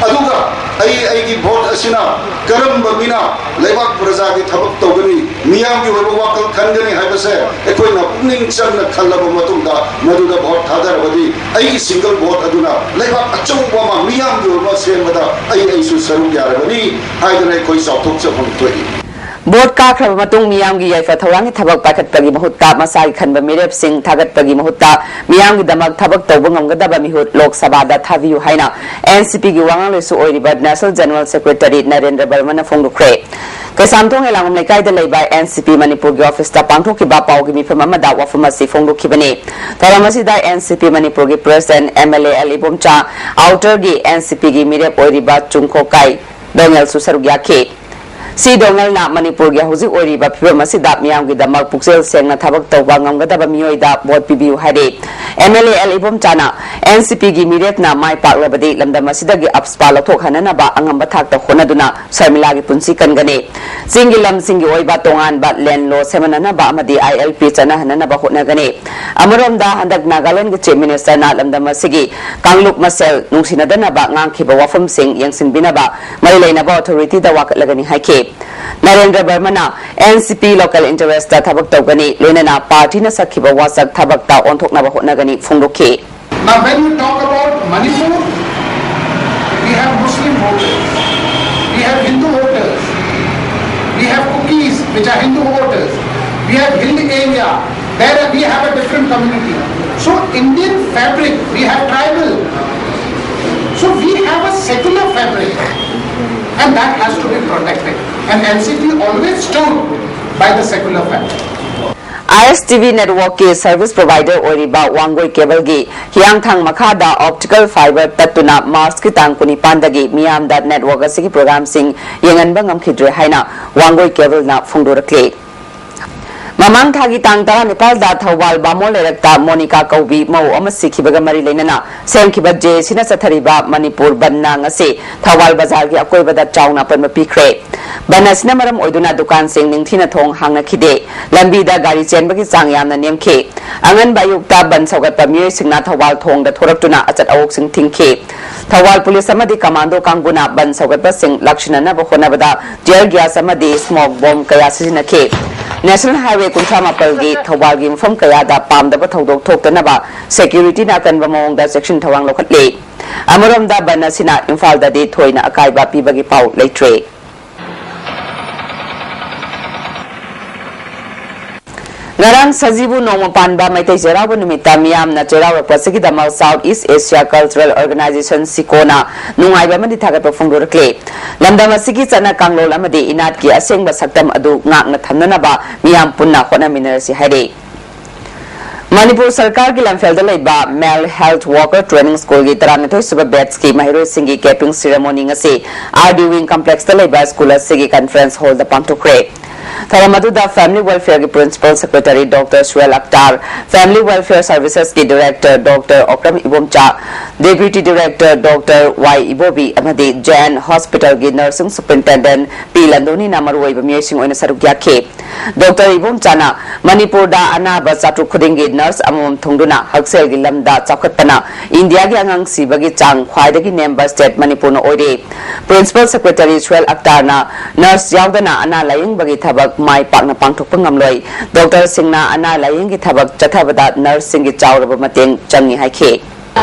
ꯑꯗꯨꯒ ꯑꯩ ꯑꯩꯒꯤ ꯚꯣꯠ ꯑꯁꯤꯅ ꯀꯔꯝꯕ ꯃꯤꯅ ꯂꯩꯕꯥꯛ ꯄ꯭ꯔꯖꯥꯒꯤ ꯊꯕꯛ ꯇꯧꯒꯅꯤ, ꯃꯤꯌꯥꯝꯒꯤ ꯑꯣꯏꯕ ꯋꯥꯈꯜ ꯈꯟꯒꯅꯤ ꯍꯥꯏꯕꯁꯦ ꯑꯩꯈꯣꯏꯅ ꯄꯨꯛꯅꯤꯡ ꯆꯪꯅ ꯈꯜꯂꯕ ꯃꯇꯨꯡꯗ ꯃꯗꯨꯗ ꯚꯣꯠ ꯊꯥꯗꯔꯕꯗꯤ ꯑꯩꯒꯤ ꯁꯤꯡꯒꯜ ꯚꯣꯠ ꯑꯗꯨꯅ ꯂꯩꯕꯥꯛ ꯑꯆꯧꯕ ꯑꯃ ꯃꯤꯌꯥꯝꯒꯤ ꯑꯣꯏꯕ ꯁꯦꯝꯕꯗ ꯑꯩ ꯑꯩꯁꯨ ꯁꯔꯨꯛ ꯌꯥꯔꯕꯅꯤ ꯍꯥꯏꯗꯅ ꯑꯩꯈꯣꯏ ꯆꯥꯎꯊꯣꯛꯆꯐꯝ ꯊꯣꯛꯏ꯫ ꯚꯣꯠ ꯀꯥꯈ꯭ꯔꯕ ꯃꯇꯨꯡ ꯃꯤꯌꯥꯝꯒꯤ ꯌꯥꯏꯐ ꯊꯧꯔꯥꯡꯒꯤ ꯊꯕꯛ ꯄꯥꯏꯈꯠꯄꯒꯤ ꯃꯍꯨꯠꯇ, ꯃꯁꯥꯒꯤ ꯈꯟꯕ ꯃꯤꯔꯦꯞꯁꯤꯡ ꯊꯥꯒꯠꯄꯒꯤ ꯃꯍꯨꯠꯇ, ꯃꯤꯌꯥꯝꯒꯤꯗꯃꯛ ꯊꯕꯛ ꯇꯧꯕ ꯉꯝꯒꯗꯕ ꯃꯤꯍꯨꯠ ꯂꯣꯛ ꯁꯚꯥꯗ ꯊꯥꯕꯤꯌꯨ ꯍꯥꯏꯅ ꯑꯦꯟ ꯁꯤ ꯄꯤꯒꯤ ꯋꯥꯉꯥꯡꯂꯣꯏꯁꯨ ꯑꯣꯏꯔꯤꯕ National General Secretary Narendra ꯕꯔꯃꯅ ꯐꯣꯡꯗꯣꯛꯈ꯭ꯔꯦ꯫ Keishamthong ꯍꯦꯂꯥꯡꯕꯝ ꯂꯩꯀꯥꯏꯗ ꯂꯩꯕ ꯑꯦꯟ ꯁꯤ ꯄꯤ ꯃꯅꯤꯄꯨꯔꯒꯤ ꯑꯣꯐꯤꯁꯇ ꯄꯥꯡꯊꯣꯛꯈꯤꯕ ꯄꯥꯎꯒꯤ ꯃꯤꯐꯝ ꯑꯃꯗ ꯋꯥꯐꯝ ꯑꯁꯤ ꯐꯣꯡꯗꯣꯛꯈꯤꯕꯅꯤ꯫ ꯊꯧꯔꯝ ꯑꯁꯤꯗ ꯑꯦꯟ ꯁꯤ ꯄꯤ ꯃꯅꯤꯄꯨꯔꯒꯤ President M L A L ꯏꯕꯣꯝꯆꯥ, Outerꯒꯤ ꯑꯦꯟ ꯁꯤ ꯄꯤꯒꯤ ꯃꯤꯔꯦꯞ ꯑꯣꯏꯔꯤꯕ ꯆꯨꯡꯈꯣꯀꯥꯏ ꯗꯣꯉꯦꯜꯁꯨ ꯁꯔꯨꯛ ꯌꯥꯈꯤ꯫ ꯁꯤ ꯗꯣꯉꯦꯜꯅ ꯃꯅꯤꯄꯨꯔꯒꯤ ꯍꯧꯖꯤꯛ ꯑꯣꯏꯔꯤꯕ ꯐꯤꯕꯝ ꯑꯁꯤꯗ ꯃꯤꯌꯥꯝꯒꯤꯗꯃꯛ ꯄꯨꯛꯆꯦꯜ ꯁꯦꯡꯅ ꯊꯕꯛ ꯇꯧꯕ ꯉꯝꯒꯗꯕ ꯃꯤꯑꯣꯏꯗ ꯚꯣꯠ ꯄꯤꯕꯤꯌꯨ ꯍꯥꯏꯔꯤ꯫ M L A L ꯏꯕꯣꯝꯆꯥꯅ ꯑꯦꯟ ꯁꯤ ꯄꯤꯒꯤ ꯃꯤꯔꯦꯞꯅ ꯃꯥꯏ ꯄꯥꯛꯂꯕꯗꯤ ꯂꯝꯗꯝ ꯑꯁꯤꯗꯒꯤ ꯑꯞꯁꯄꯥ ꯂꯧꯊꯣꯛꯍꯟꯅꯅꯕ ꯑꯉꯝꯕ ꯊꯥꯛꯇ ꯍꯣꯠꯅꯗꯨꯅ ꯁꯔꯃꯤꯂꯥꯒꯤ ꯄꯨꯟꯁꯤ ꯀꯟꯒꯅꯤ꯫ ꯆꯤꯡꯒꯤ ꯂꯝꯁꯤꯡꯒꯤ ꯑꯣꯏꯕ ꯇꯣꯉꯥꯟꯕ land law ꯁꯦꯝꯍꯟꯅꯅꯕ ꯑꯃꯗꯤ I L P ꯆꯠꯅꯍꯟꯅꯅꯕ ꯍꯣꯠꯅꯒꯅꯤ꯫ ꯑꯃꯔꯣꯝꯗ ꯍꯟꯗꯛ ꯅꯥꯒꯥꯂꯦꯟꯗꯒꯤ Chief Ministerꯅ ꯂꯝꯗꯝ ꯑꯁꯤꯒꯤ ꯀꯥꯡꯂꯨꯞ ꯃꯁꯦꯜ ꯅꯨꯡꯁꯤꯅꯗꯅꯕ ꯉꯥꯡꯈꯤꯕ ꯋꯥꯐꯝꯁꯤꯡ ꯌꯦꯡꯁꯤꯟꯕꯤꯅꯕ ꯃꯔꯤ ꯂꯩꯅꯕ authorityꯗ ꯋꯥꯀꯠꯂꯒꯅꯤ ꯍꯥꯏꯈꯤ꯫ ꯅꯔꯦꯟꯗ꯭ꯔ ꯕꯔꯃꯅ ꯑꯦꯟ ꯁꯤ ꯄꯤ local interestꯇ ꯊꯕꯛ ꯇꯧꯒꯅꯤ, ꯂꯣꯏꯅꯅ partyꯅ ꯁꯛꯈꯤꯕ ꯋꯥꯁꯛ ꯊꯕꯛꯇ ꯑꯣꯟꯊꯣꯛꯅꯕ ꯍꯣꯠꯅꯒꯅꯤ ꯐꯣꯡꯗꯣꯛꯈꯤ꯫ Now, when you talk about Manipur, we have Muslim voters, we have Hindu voters, we have Kukis, which are Hindu voters, we have Hill area, where we have a different community. So, Indian fabric, we have tribal. So, we have a secular fabric, and that has to be protected. And N C P always stood by the secular fabric. I S T V networkꯀꯤ service provider ꯑꯣꯏꯔꯤꯕ ꯋꯥꯡꯒꯣꯏ cableꯒꯤ ꯍꯤꯌꯥꯡꯊꯥꯡ ꯃꯈꯥꯗ optical fiber ꯇꯠꯇꯨꯅ Marchꯀꯤ ꯇꯥꯡ ꯀꯨꯟꯅꯤꯄꯥꯟꯗꯒꯤ ꯃꯤꯌꯥꯝꯗ network ꯑꯁꯤꯒꯤ programꯁꯤꯡ ꯌꯦꯡꯍꯟꯕ ꯉꯝꯈꯤꯗ꯭ꯔꯦ ꯍꯥꯏꯅ ꯋꯥꯡꯒꯣꯏ cableꯅ ꯐꯣꯡꯗꯣꯔꯛꯂꯤ꯫ ꯃꯃꯥꯡ ꯊꯥꯒꯤ ꯇꯥꯡ ꯇꯔꯥꯅꯤꯄꯥꯜꯗ ꯊꯧꯕꯥꯜ ꯕꯥꯃꯣꯟ ꯂꯩꯔꯛꯇ ꯃꯣꯅꯤꯀꯥ ꯀꯧꯕꯤ ꯃꯧ ꯑꯃ ꯁꯤꯈꯤꯕꯒ ꯃꯔꯤ ꯂꯩꯅꯅ ꯁꯦꯝꯈꯤꯕ J A Cꯅ ꯆꯠꯊꯔꯤꯕ ꯃꯅꯤꯄꯨꯔ ꯕꯟꯗ ꯉꯁꯤ ꯊꯧꯕꯥꯜ ꯕꯖꯥꯔꯒꯤ ꯑꯀꯣꯏꯕꯗ ꯆꯥꯎꯅ ꯑꯄꯟꯕ ꯄꯤꯈ꯭ꯔꯦ꯫ ꯕꯟꯗ ꯑꯁꯤꯅ ꯃꯔꯝ ꯑꯣꯏꯗꯨꯅ ꯗꯨꯀꯥꯟꯁꯤꯡ ꯅꯤꯡꯊꯤꯅ ꯊꯣꯡ ꯍꯥꯡꯅꯈꯤꯗꯦ꯫ ꯂꯝꯕꯤꯗ ꯒꯥꯔꯤ ꯆꯦꯟꯕꯒꯤ ꯆꯥꯡ ꯌꯥꯝꯅ ꯅꯦꯝꯈꯤ꯫ ꯑꯉꯟꯕ ꯑꯌꯨꯛꯇ ꯕꯟꯗ ꯁꯧꯒꯠꯄ ꯃꯤꯑꯣꯏꯁꯤꯡꯅ ꯊꯧꯕꯥꯜ ꯊꯣꯡꯗ ꯊꯣꯔꯛꯇꯨꯅ ꯑꯆꯠ ꯑꯋꯣꯛꯁꯤꯡ ꯊꯤꯡꯈꯤ꯫ ꯊꯧꯕꯥꯜ ꯄꯨꯂꯤꯁ ꯑꯃꯗꯤ ꯀꯃꯥꯟꯗꯣ ꯀꯥꯡꯕꯨꯅ ꯕꯟꯗ ꯁꯧꯒꯠꯄꯁꯤꯡ ꯂꯥꯛꯁꯤꯟꯅꯅꯕ ꯍꯣꯠꯅꯕꯗ tear gas ꯑꯃꯗꯤ smoke bomb ꯀꯌꯥ ꯁꯤꯖꯤꯟꯅꯈꯤ꯫ National Highway ꯀꯨꯟꯊ꯭ꯔꯥ ꯃꯥꯄꯜꯒꯤ ꯊꯧꯕꯥꯜꯒꯤ ꯃꯐꯝ ꯀꯌꯥꯗ ꯄꯥꯝꯗꯕ ꯊꯧꯗꯣꯛ ꯊꯣꯛꯇꯅꯕ securityꯅ ꯑꯀꯟꯕ ꯃꯑꯣꯡꯗ ꯆꯦꯛꯁꯤꯟ ꯊꯧꯔꯥꯡ ꯂꯧꯈꯠꯂꯤ꯫ ꯑꯃꯔꯣꯝꯗ ꯕꯟꯗ ꯑꯁꯤꯅ ꯏꯝꯐꯥꯜꯗꯗꯤ ꯊꯣꯏꯅ ꯑꯀꯥꯏꯕ ꯄꯤꯕꯒꯤ ꯄꯥꯎ ꯂꯩꯇ꯭ꯔꯤ꯫ ꯉꯔꯥꯡ ꯁꯖꯤꯕꯨ ꯅꯣꯡꯃ ꯄꯥꯟꯕ ꯃꯩꯇꯩ ꯆꯩꯔꯥꯎꯕ ꯅꯨꯃꯤꯠꯇ ꯃꯤꯌꯥꯝꯅ ꯆꯩꯔꯥꯎꯔꯛꯄ ꯑꯁꯤꯒꯤꯗꯃꯛ South East Asia Cultural Organization, ꯁꯤꯀꯣꯅ ꯅꯨꯡꯉꯥꯏꯕ ꯑꯃꯗꯤ ꯊꯥꯒꯠꯄ ꯐꯣꯡꯗꯣꯔꯛꯂꯤ꯫ ꯂꯝꯗꯝ ꯑꯁꯤꯒꯤ ꯆꯠꯅ ꯀꯥꯡꯂꯣꯟ ꯑꯃꯗꯤ ꯏꯅꯥꯠꯀꯤ ꯑꯁꯦꯡꯕ ꯁꯛꯇꯝ ꯑꯗꯨ ꯉꯥꯛꯅ ꯊꯝꯅꯅꯕ ꯃꯤꯌꯥꯝ ꯄꯨꯟꯅ ꯍꯣꯠꯅꯃꯤꯟꯅꯔꯁꯤ ꯍꯥꯏꯔꯤ꯫ ꯃꯅꯤꯄꯨꯔ ꯁꯔꯀꯥꯔꯒꯤ ꯂꯝꯐꯦꯜꯗ ꯂꯩꯕ Male Health Worker Training Schoolꯒꯤ ꯇꯔꯥꯅꯤꯊꯣꯏ ꯁꯨꯕ batchꯀꯤ ꯃꯍꯩꯔꯣꯏꯁꯤꯡꯒꯤ capping ceremony ꯉꯁꯤ R D Wing Complexꯇ ꯂꯩꯕ school ꯑꯁꯤꯒꯤ conference hallꯗ ꯄꯥꯡꯊꯣꯛꯈ꯭ꯔꯦ꯫ ꯊꯧꯔꯝ ꯑꯗꯨꯗ Family Welfareꯒꯤ Principal Secretary Doctor Suel Akhtar, Family Welfare Servicesꯀꯤ Director Doctor Okram Ibomcha, Deputy Director Doctor Y Ibobi ꯑꯃꯗꯤ Jain Hospitalꯒꯤ Nursing Superintendent P ꯂꯟꯗꯣꯅꯤꯅ ꯃꯔꯨꯑꯣꯏꯕ ꯃꯤꯑꯣꯏꯁꯤꯡ ꯑꯣꯏꯅ ꯁꯔꯨꯛ ꯌꯥꯈꯤ꯫ ꯗꯣꯛꯇꯔ ꯏꯕꯣꯝꯆꯥꯅ ꯃꯅꯤꯄꯨꯔꯗ ꯑꯅꯥꯕ ꯆꯥꯇ꯭ꯔꯨꯛ ꯈꯨꯗꯤꯡꯒꯤ nurse ꯑꯃꯃꯝ ꯊꯨꯡꯗꯨꯅ ꯍꯛꯁꯦꯜꯒꯤ ꯂꯝꯗ ꯆꯥꯎꯈꯠꯄꯅ ꯏꯟꯗꯤꯌꯥꯒꯤ ꯑꯉꯥꯡ ꯁꯤꯕꯒꯤ ꯆꯥꯡ ꯈ꯭ꯋꯥꯏꯗꯒꯤ ꯅꯦꯝꯕ state ꯃꯅꯤꯄꯨꯔꯅ ꯑꯣꯏꯔꯦ꯫ Principal Secretary ꯁꯨꯍꯦꯜ ꯑꯛꯇꯥꯔꯅ nurse ꯌꯥꯎꯗꯅ ꯑꯅꯥ ꯂꯥꯌꯦꯡꯕꯒꯤ ꯊꯕꯛ ꯃꯥꯏ ꯄꯥꯛꯅ ꯄꯥꯡꯊꯣꯛꯄ ꯉꯝꯂꯣꯏ꯫ ꯗꯣꯛꯇꯔꯁꯤꯡꯅ ꯑꯅꯥ ꯂꯥꯌꯦꯡꯒꯤ ꯊꯕꯛ ꯆꯠꯊꯕꯗ nurseꯁꯤꯡꯒꯤ ꯆꯥꯎꯔꯕ ꯃꯇꯦꯡ ꯆꯪꯏ ꯍꯥꯏꯈꯤ꯫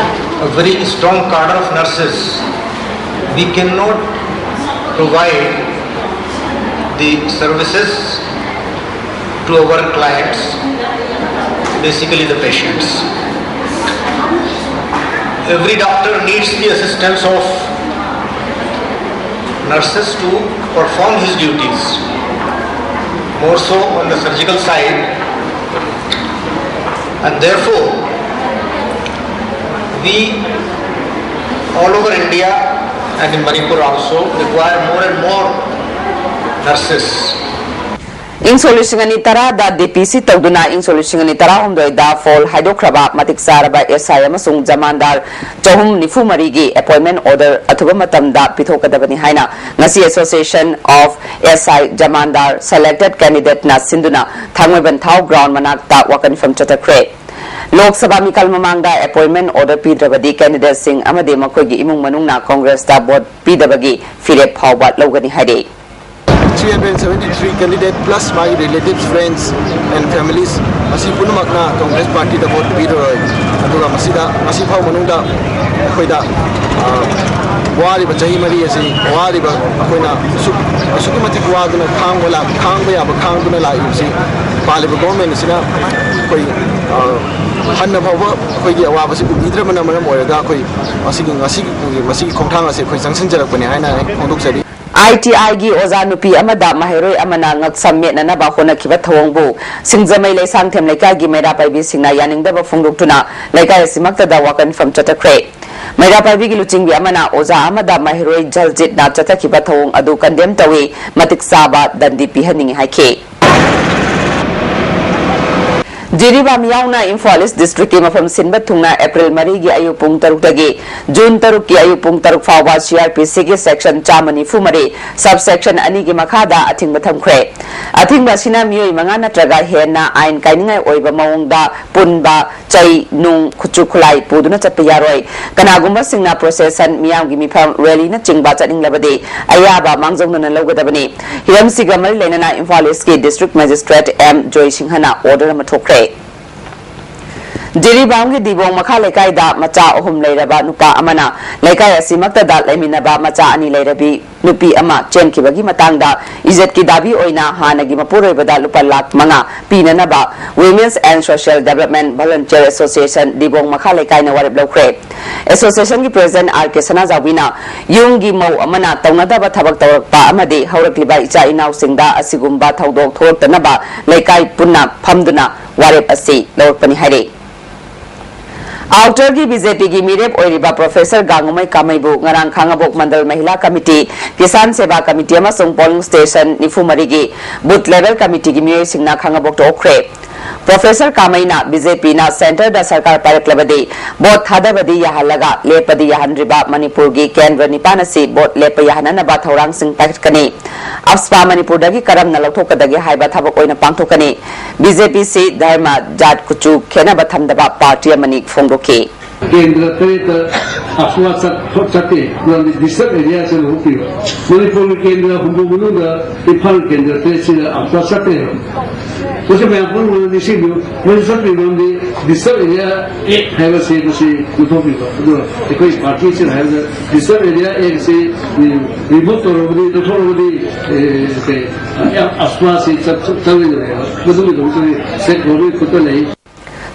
A very strong cadre of nurses, we cannot provide the services to our clients, basically the patients. Every doctor needs the assistance of nurses to perform his duties, more so on the surgical side, and therefore we all over India and in Manipur also require more and more nurses. ꯏꯪ ꯁꯣꯛ ꯂꯤꯁꯤꯡ ꯑꯅꯤ ꯇꯔꯥꯗ D P C ꯇꯧꯗꯨꯅ ꯏꯪ ꯁꯣꯛ ꯂꯤꯁꯤꯡ ꯑꯅꯤ ꯇꯔꯥꯍꯨꯝꯗꯣꯏꯗ phone ꯍꯥꯏꯗꯣꯛꯈ꯭ꯔꯕ ꯃꯇꯤꯛ ꯆꯥꯔꯕ S I ꯑꯃꯁꯨꯡ ꯖꯃꯥꯟꯗꯥꯔ ꯆꯍꯨꯝ ꯅꯤꯐꯨ ꯃꯔꯤꯒꯤ appointment order ꯑꯊꯨꯕ ꯃꯇꯝꯗ ꯄꯤꯊꯣꯛꯀꯗꯕꯅꯤ ꯍꯥꯏꯅ ꯉꯁꯤ Association of S I ꯖꯃꯥꯟꯗꯥꯔ selected candidateꯅ ꯁꯤꯟꯗꯨꯅ ꯊꯥꯡꯃꯩꯕꯟ ꯊꯥꯎ ground ꯃꯅꯥꯛꯇ ꯋꯥꯀꯠ ꯃꯤꯐꯝ ꯆꯠꯊꯈ꯭ꯔꯦ꯫ ꯂꯣꯛ ꯁꯚꯥ ꯃꯤꯈꯜ ꯃꯃꯥꯡꯗ appointment order ꯄꯤꯗ꯭ꯔꯕꯗꯤ candidateꯁꯤꯡ ꯑꯃꯗꯤ ꯃꯈꯣꯏꯒꯤ ꯏꯃꯨꯡ ꯃꯅꯨꯡꯅ ꯀꯣꯡꯒ꯭ꯔꯦꯁꯇ vote ꯄꯤꯗꯕꯒꯤ ꯐꯤꯔꯦꯞ ꯐꯥꯎꯕ ꯂꯧꯒꯅꯤ ꯍꯥꯏꯔꯤ꯫ Three hundred seventy-three candidate plus ꯃꯥꯒꯤ relatives, friends and families, ꯃꯁꯤ ꯄꯨꯝꯅꯃꯛꯅ Congress partyꯗ vote ꯄꯤꯔꯔꯣꯏ꯫ ꯑꯗꯨꯒ ꯃꯁꯤꯗ, ꯉꯁꯤ ꯐꯥꯎ ꯃꯅꯨꯡꯗ ꯑꯩꯈꯣꯏꯗ, ꯑ, ꯋꯥꯔꯤꯕ ꯆꯍꯤ ꯃꯔꯤ ꯑꯁꯤ, ꯋꯥꯔꯤꯕ ꯑꯩꯈꯣꯏꯅ ꯑꯁꯨꯛ, ꯑꯁꯨꯛꯀꯤ ꯃꯇꯤꯛ ꯋꯥꯗꯨꯅ ꯈꯥꯡꯕ ꯂꯥꯛ-, ꯈꯥꯡꯕ ꯌꯥꯕ ꯈꯥꯡꯗꯨꯅ ꯂꯥꯛꯏꯕꯁꯤ ꯄꯥꯜꯂꯤꯕ ꯒꯣꯔꯃꯦꯟ ꯑꯁꯤꯅ ꯑꯩꯈꯣꯏ, ꯑ, ꯍꯟꯅ ꯐꯥꯎꯕ ꯑꯩꯈꯣꯏꯒꯤ ꯑꯋꯥꯕꯁꯤ ꯎꯕꯤꯗ꯭ꯔꯕꯅ ꯃꯔꯝ ꯑꯣꯏꯔꯒ ꯑꯩꯈꯣꯏ ꯃꯁꯤꯒꯤ, ꯉꯁꯤꯒꯤ, ꯃꯁꯤꯒꯤ ꯈꯣꯡꯊꯥꯡ ꯑꯁꯤ ꯑꯩꯈꯣꯏ ꯆꯪꯁꯤꯟꯖꯔꯛꯄꯅꯤ ꯍꯥꯏꯅ ꯑꯩ ꯐꯣꯡꯗꯣꯛꯆꯔꯤ꯫ ꯑꯥꯏ ꯇꯤ ꯑꯥꯏꯒꯤ ꯑꯣꯖꯥ ꯅꯨꯄꯤ ꯑꯃꯗ ꯃꯍꯩꯔꯣꯏ ꯑꯃꯅ ꯉꯛꯁꯝ ꯃꯦꯠꯅꯅꯕ ꯍꯣꯠꯅꯈꯤꯕ ꯊꯧꯑꯣꯡꯕꯨ ꯁꯤꯡꯖꯃꯩ ꯂꯩꯁꯥꯡꯊꯦꯝ ꯂꯩꯀꯥꯏꯒꯤ ꯃꯩꯔꯥ ꯄꯥꯏꯕꯤꯁꯤꯡꯅ ꯌꯥꯅꯤꯡꯗꯕ ꯐꯣꯡꯗꯣꯛꯇꯨꯅ ꯂꯩꯀꯥꯏ ꯑꯁꯤꯃꯛꯇꯗ ꯋꯥꯀꯠ ꯃꯤꯐꯝ ꯆꯠꯊꯈ꯭ꯔꯦ꯫ ꯃꯩꯔꯥ ꯄꯥꯏꯕꯤꯒꯤ ꯂꯨꯆꯤꯡꯕꯤ ꯑꯃꯅ ꯑꯣꯖꯥ ꯑꯃꯗ ꯃꯍꯩꯔꯣꯏ ꯖꯜꯖꯤꯠꯅ ꯆꯠꯊꯈꯤꯕ ꯊꯧꯑꯣꯡ ꯑꯗꯨ ꯀꯟꯗꯦꯝ ꯇꯧꯏ, ꯃꯇꯤꯛ ꯆꯥꯕ ꯗꯟꯗꯤ ꯄꯤꯍꯟꯅꯤꯡꯏ ꯍꯥꯏꯈꯤ꯫ ꯖꯤꯔꯤꯕꯥꯝ ꯌꯥꯎꯅ ꯏꯝꯐꯥꯜ ꯏꯁ ꯗꯤꯁꯇ꯭ꯔꯤꯛꯀꯤ ꯃꯐꯝ ꯁꯤꯟꯕ ꯊꯨꯡꯅ ꯑꯦꯄ꯭ꯔꯤꯜ ꯃꯔꯤꯒꯤ ꯑꯌꯨꯛ ꯄꯨꯡ ꯇꯔꯨꯛꯇꯒꯤ ꯖꯨꯟ ꯇꯔꯨꯛꯀꯤ ꯑꯌꯨꯛ ꯄꯨꯡ ꯇꯔꯨꯛ ꯐꯥꯎꯕ ꯁꯤ ꯑꯥꯔ ꯄꯤ ꯁꯤꯒꯤ ꯁꯦꯛꯁꯟ ꯆꯥꯝꯃ ꯅꯤꯐꯨ ꯃꯔꯤ, ꯁꯕ ꯁꯦꯛꯁꯟ ꯑꯅꯤꯒꯤ ꯃꯈꯥꯗ ꯑꯊꯤꯡꯕ ꯊꯝꯈ꯭ꯔꯦ꯫ ꯑꯊꯤꯡꯕ ꯑꯁꯤꯅ ꯃꯤꯑꯣꯏ ꯃꯉꯥ ꯅꯠꯇ꯭ꯔꯒ ꯍꯦꯟꯅ ꯑꯥꯏꯟ ꯀꯥꯏꯅꯤꯡꯉꯥꯏ ꯑꯣꯏꯕ ꯃꯑꯣꯡꯗ ꯄꯨꯟꯕ, ꯆꯩ, ꯅꯨꯡ, ꯈꯨꯠꯁꯨ ꯈꯨꯠꯂꯥꯏ ꯄꯨꯗꯨꯅ ꯆꯠꯄ ꯌꯥꯔꯣꯏ꯫ ꯀꯅꯥꯒꯨꯝꯕꯁꯤꯡꯅ ꯄ꯭ꯔꯣꯁꯦꯁꯟ, ꯃꯤꯌꯥꯝꯒꯤ ꯃꯤꯐꯝ, ꯔꯦꯂꯤꯅꯆꯤꯡꯕ ꯆꯠꯅꯤꯡꯂꯕꯗꯤ ꯑꯌꯥꯕ ꯃꯥꯡꯖꯧꯅꯅ ꯂꯧꯒꯗꯕꯅꯤ꯫ ꯍꯤꯔꯝꯁꯤꯒ ꯃꯔꯤ ꯂꯩꯅꯅ ꯏꯝꯐꯥꯜ ꯏꯁꯀꯤ ꯗꯤꯁꯇ꯭ꯔꯤꯛ ꯃꯦꯖꯤꯁꯇ꯭ꯔꯦꯠ ꯑꯦꯝ ꯖꯣꯏꯁꯤꯡꯍꯅ ꯑꯣꯔꯗꯔ ꯑꯃ ꯊꯣꯛꯈ꯭ꯔꯦ꯫ ꯖꯤꯔꯤꯕꯥꯝꯒꯤ ꯗꯤꯕꯣꯡ ꯃꯈꯥ ꯂꯩꯀꯥꯏꯗ ꯃꯆꯥ ꯑꯍꯨꯝ ꯂꯩꯔꯕ ꯅꯨꯄꯥ ꯑꯃꯅ ꯂꯩꯀꯥꯏ ꯑꯁꯤꯃꯛꯇꯗ ꯂꯩꯃꯤꯟꯅꯕ ꯃꯆꯥ ꯑꯅꯤ ꯂꯩꯔꯕꯤ ꯅꯨꯄꯤ ꯑꯃ ꯆꯦꯟꯈꯤꯕꯒꯤ ꯃꯇꯥꯡꯗ ꯏꯖꯠꯀꯤ ꯗꯥꯕꯤ ꯑꯣꯏꯅ ꯍꯥꯟꯅꯒꯤ ꯃꯄꯨꯔꯣꯏꯕꯗ ꯂꯨꯄꯥ ꯂꯥꯈ ꯃꯉꯥ ꯄꯤꯅꯅꯕ Women's and Social Development Volunteer Association ꯗꯤꯕꯣꯡ ꯃꯈꯥ ꯂꯩꯀꯥꯏꯅ ꯋꯥꯔꯦꯞ ꯂꯧꯈ꯭ꯔꯦ꯫ ꯑꯦꯁꯣꯁꯤꯌꯦꯁꯟꯒꯤ ꯄ꯭ꯔꯦꯁꯤꯗꯦꯟꯠ ꯑꯥꯔ ꯀꯦ ꯁꯅꯥꯖꯥꯎꯕꯤꯅ ꯌꯨꯝꯒꯤ ꯃꯧ ꯑꯃꯅ ꯇꯧꯅꯗꯕ ꯊꯕꯛ ꯇꯧꯔꯛꯄ ꯑꯃꯗꯤ ꯍꯧꯔꯛꯂꯤꯕ ꯏꯆꯥ ꯏꯅꯥꯎꯁꯤꯡꯗ ꯑꯁꯤꯒꯨꯝꯕ ꯊꯧꯗꯣꯛ ꯊꯣꯛꯂꯛꯇꯅꯕ ꯂꯩꯀꯥꯏ ꯄꯨꯟꯅ ꯐꯝꯗꯨꯅ ꯋꯥꯔꯦꯞ ꯑꯁꯤ ꯂꯧꯔꯛꯄꯅꯤ ꯍꯥꯏꯔꯤ꯫ ꯑꯥꯎꯇꯔꯒꯤ ꯕꯤ ꯖꯦ ꯄꯤꯒꯤ ꯃꯤꯔꯦꯞ ꯑꯣꯏꯔꯤꯕ ꯄ꯭ꯔꯣꯐꯦꯁꯔ ꯒꯥꯡꯉꯨꯃꯩ ꯀꯥꯃꯩꯕꯨ ꯉꯔꯥꯡ ꯈꯥꯉꯕꯣꯛ ꯃꯟꯗꯜ ꯃꯍꯤꯂꯥ ꯀꯃꯤꯇꯤ, ꯀꯤꯁꯥꯟ ꯁꯦꯕꯥ ꯀꯃꯤꯇꯤ ꯑꯃꯁꯨꯡ ꯄꯣꯂꯤꯡ ꯁ꯭ꯇꯦꯁꯟ ꯅꯤꯐꯨ ꯃꯔꯤꯒꯤ ꯕꯨꯊ ꯂꯦꯚꯦꯜ ꯀꯃꯤꯇꯤꯒꯤ ꯃꯤꯑꯣꯏꯁꯤꯡꯅ ꯈꯥꯉꯕꯣꯛꯇ ꯑꯣꯛꯈ꯭ꯔꯦ꯫ ꯄ꯭ꯔꯣꯐꯦꯁꯔ ꯀꯥꯃꯩꯅ ꯕꯤ ꯖꯦ ꯄꯤꯅ ꯁꯦꯟꯇꯔꯗ ꯁꯔꯀꯥꯔ ꯄꯥꯏꯔꯛꯂꯕꯗꯤ ꯚꯣꯠ ꯊꯥꯗꯕꯗꯤ ꯌꯥꯍꯜꯂꯒ ꯂꯦꯞꯄꯗꯤ ꯌꯥꯍꯟꯗ꯭ꯔꯤꯕ ꯃꯅꯤꯄꯨꯔꯒꯤ ꯀꯦꯟꯗ꯭ꯔ ꯅꯤꯄꯥꯟ ꯑꯁꯤ ꯚꯣꯠ ꯂꯦꯞꯄ ꯌꯥꯍꯟꯅꯅꯕ ꯊꯧꯔꯥꯡꯁꯤꯡ ꯄꯥꯏꯈꯠꯀꯅꯤ꯫ ꯑꯞꯁꯄꯥ ꯃꯅꯤꯄꯨꯔꯗꯒꯤ ꯀꯔꯝꯅ ꯂꯧꯊꯣꯛꯀꯗꯒꯦ ꯍꯥꯏꯕ ꯊꯕꯛ ꯑꯣꯏꯅ ꯄꯥꯡꯊꯣꯛꯀꯅꯤ꯫ ꯕꯤ ꯖꯦ ꯄꯤ ꯁꯤ ꯙꯔꯃ, ꯖꯥꯠ, ꯀꯨꯆꯨ ꯈꯦꯠꯅꯕ ꯊꯝꯗꯕ ꯄꯥꯔꯇꯤ ꯑꯃꯅꯤ ꯐꯣꯡꯗꯣꯛꯈꯤ꯫ ꯀꯦꯟꯗ꯭ꯔ ꯇꯔꯦꯠꯇ ꯑꯐꯋꯥ ꯆꯠ-, ꯆꯠꯇꯦ꯫ ꯃꯔꯝꯗꯤ ꯗꯤꯁꯇꯔꯕ ꯑꯦꯔꯤꯌꯥꯁꯦ ꯂꯧꯊꯣꯛꯄꯤꯕ꯫ ꯃꯅꯤꯄꯨꯔꯒꯤ ꯀꯦꯟꯗ꯭ꯔ ꯍꯨꯝꯐꯨ ꯃꯅꯨꯡꯗ ꯏꯝꯐꯥꯜ ꯀꯦꯟꯗ꯭ꯔ ꯇꯔꯦꯠꯁꯤꯗ ꯑꯐꯋꯥ ꯆꯠꯇꯦ꯫ ꯃꯁꯤ ꯃꯌꯥꯝ ꯄꯨꯝꯅꯃꯛ ꯅꯤꯡꯁꯤꯡꯕꯤꯌꯨ꯫ ꯃꯁꯤ ꯆꯠꯄꯒꯤ ꯃꯔꯝꯗꯤ ꯗꯤꯁꯇꯔꯕ ꯑꯦꯔꯤꯌꯥ ꯑꯦꯛ ꯍꯥꯏꯕꯁꯦ ꯃꯁꯤ ꯂꯧꯊꯣꯛꯄꯤꯕ꯫ ꯑꯗꯨꯒ ꯑꯩꯈꯣꯏ ꯄꯥꯔꯇꯤꯁꯤꯅ ꯍꯥꯏꯕꯗ ꯗꯤꯁꯇꯔꯕ ꯑꯦꯔꯤꯌꯥ ꯑꯦꯛꯁꯤ ꯔꯤꯃꯨꯚ ꯇꯧꯔꯕꯗꯤ, ꯂꯧꯊꯣꯛꯂꯕꯗꯤ, ꯑꯦ, ꯀꯩ, ꯑꯐꯋꯥꯁꯤ ꯆꯠ-, ꯆꯠ-, ꯆꯠꯂꯣꯏꯗꯕꯅꯦꯕ꯫ ꯃꯗꯨꯒꯤꯗꯃꯛꯇꯗꯤ ꯁ꯭ꯇꯦꯠ ꯒꯣꯚꯔꯟꯃꯦꯟꯠ ꯈꯨꯠꯇ ꯂꯩ꯫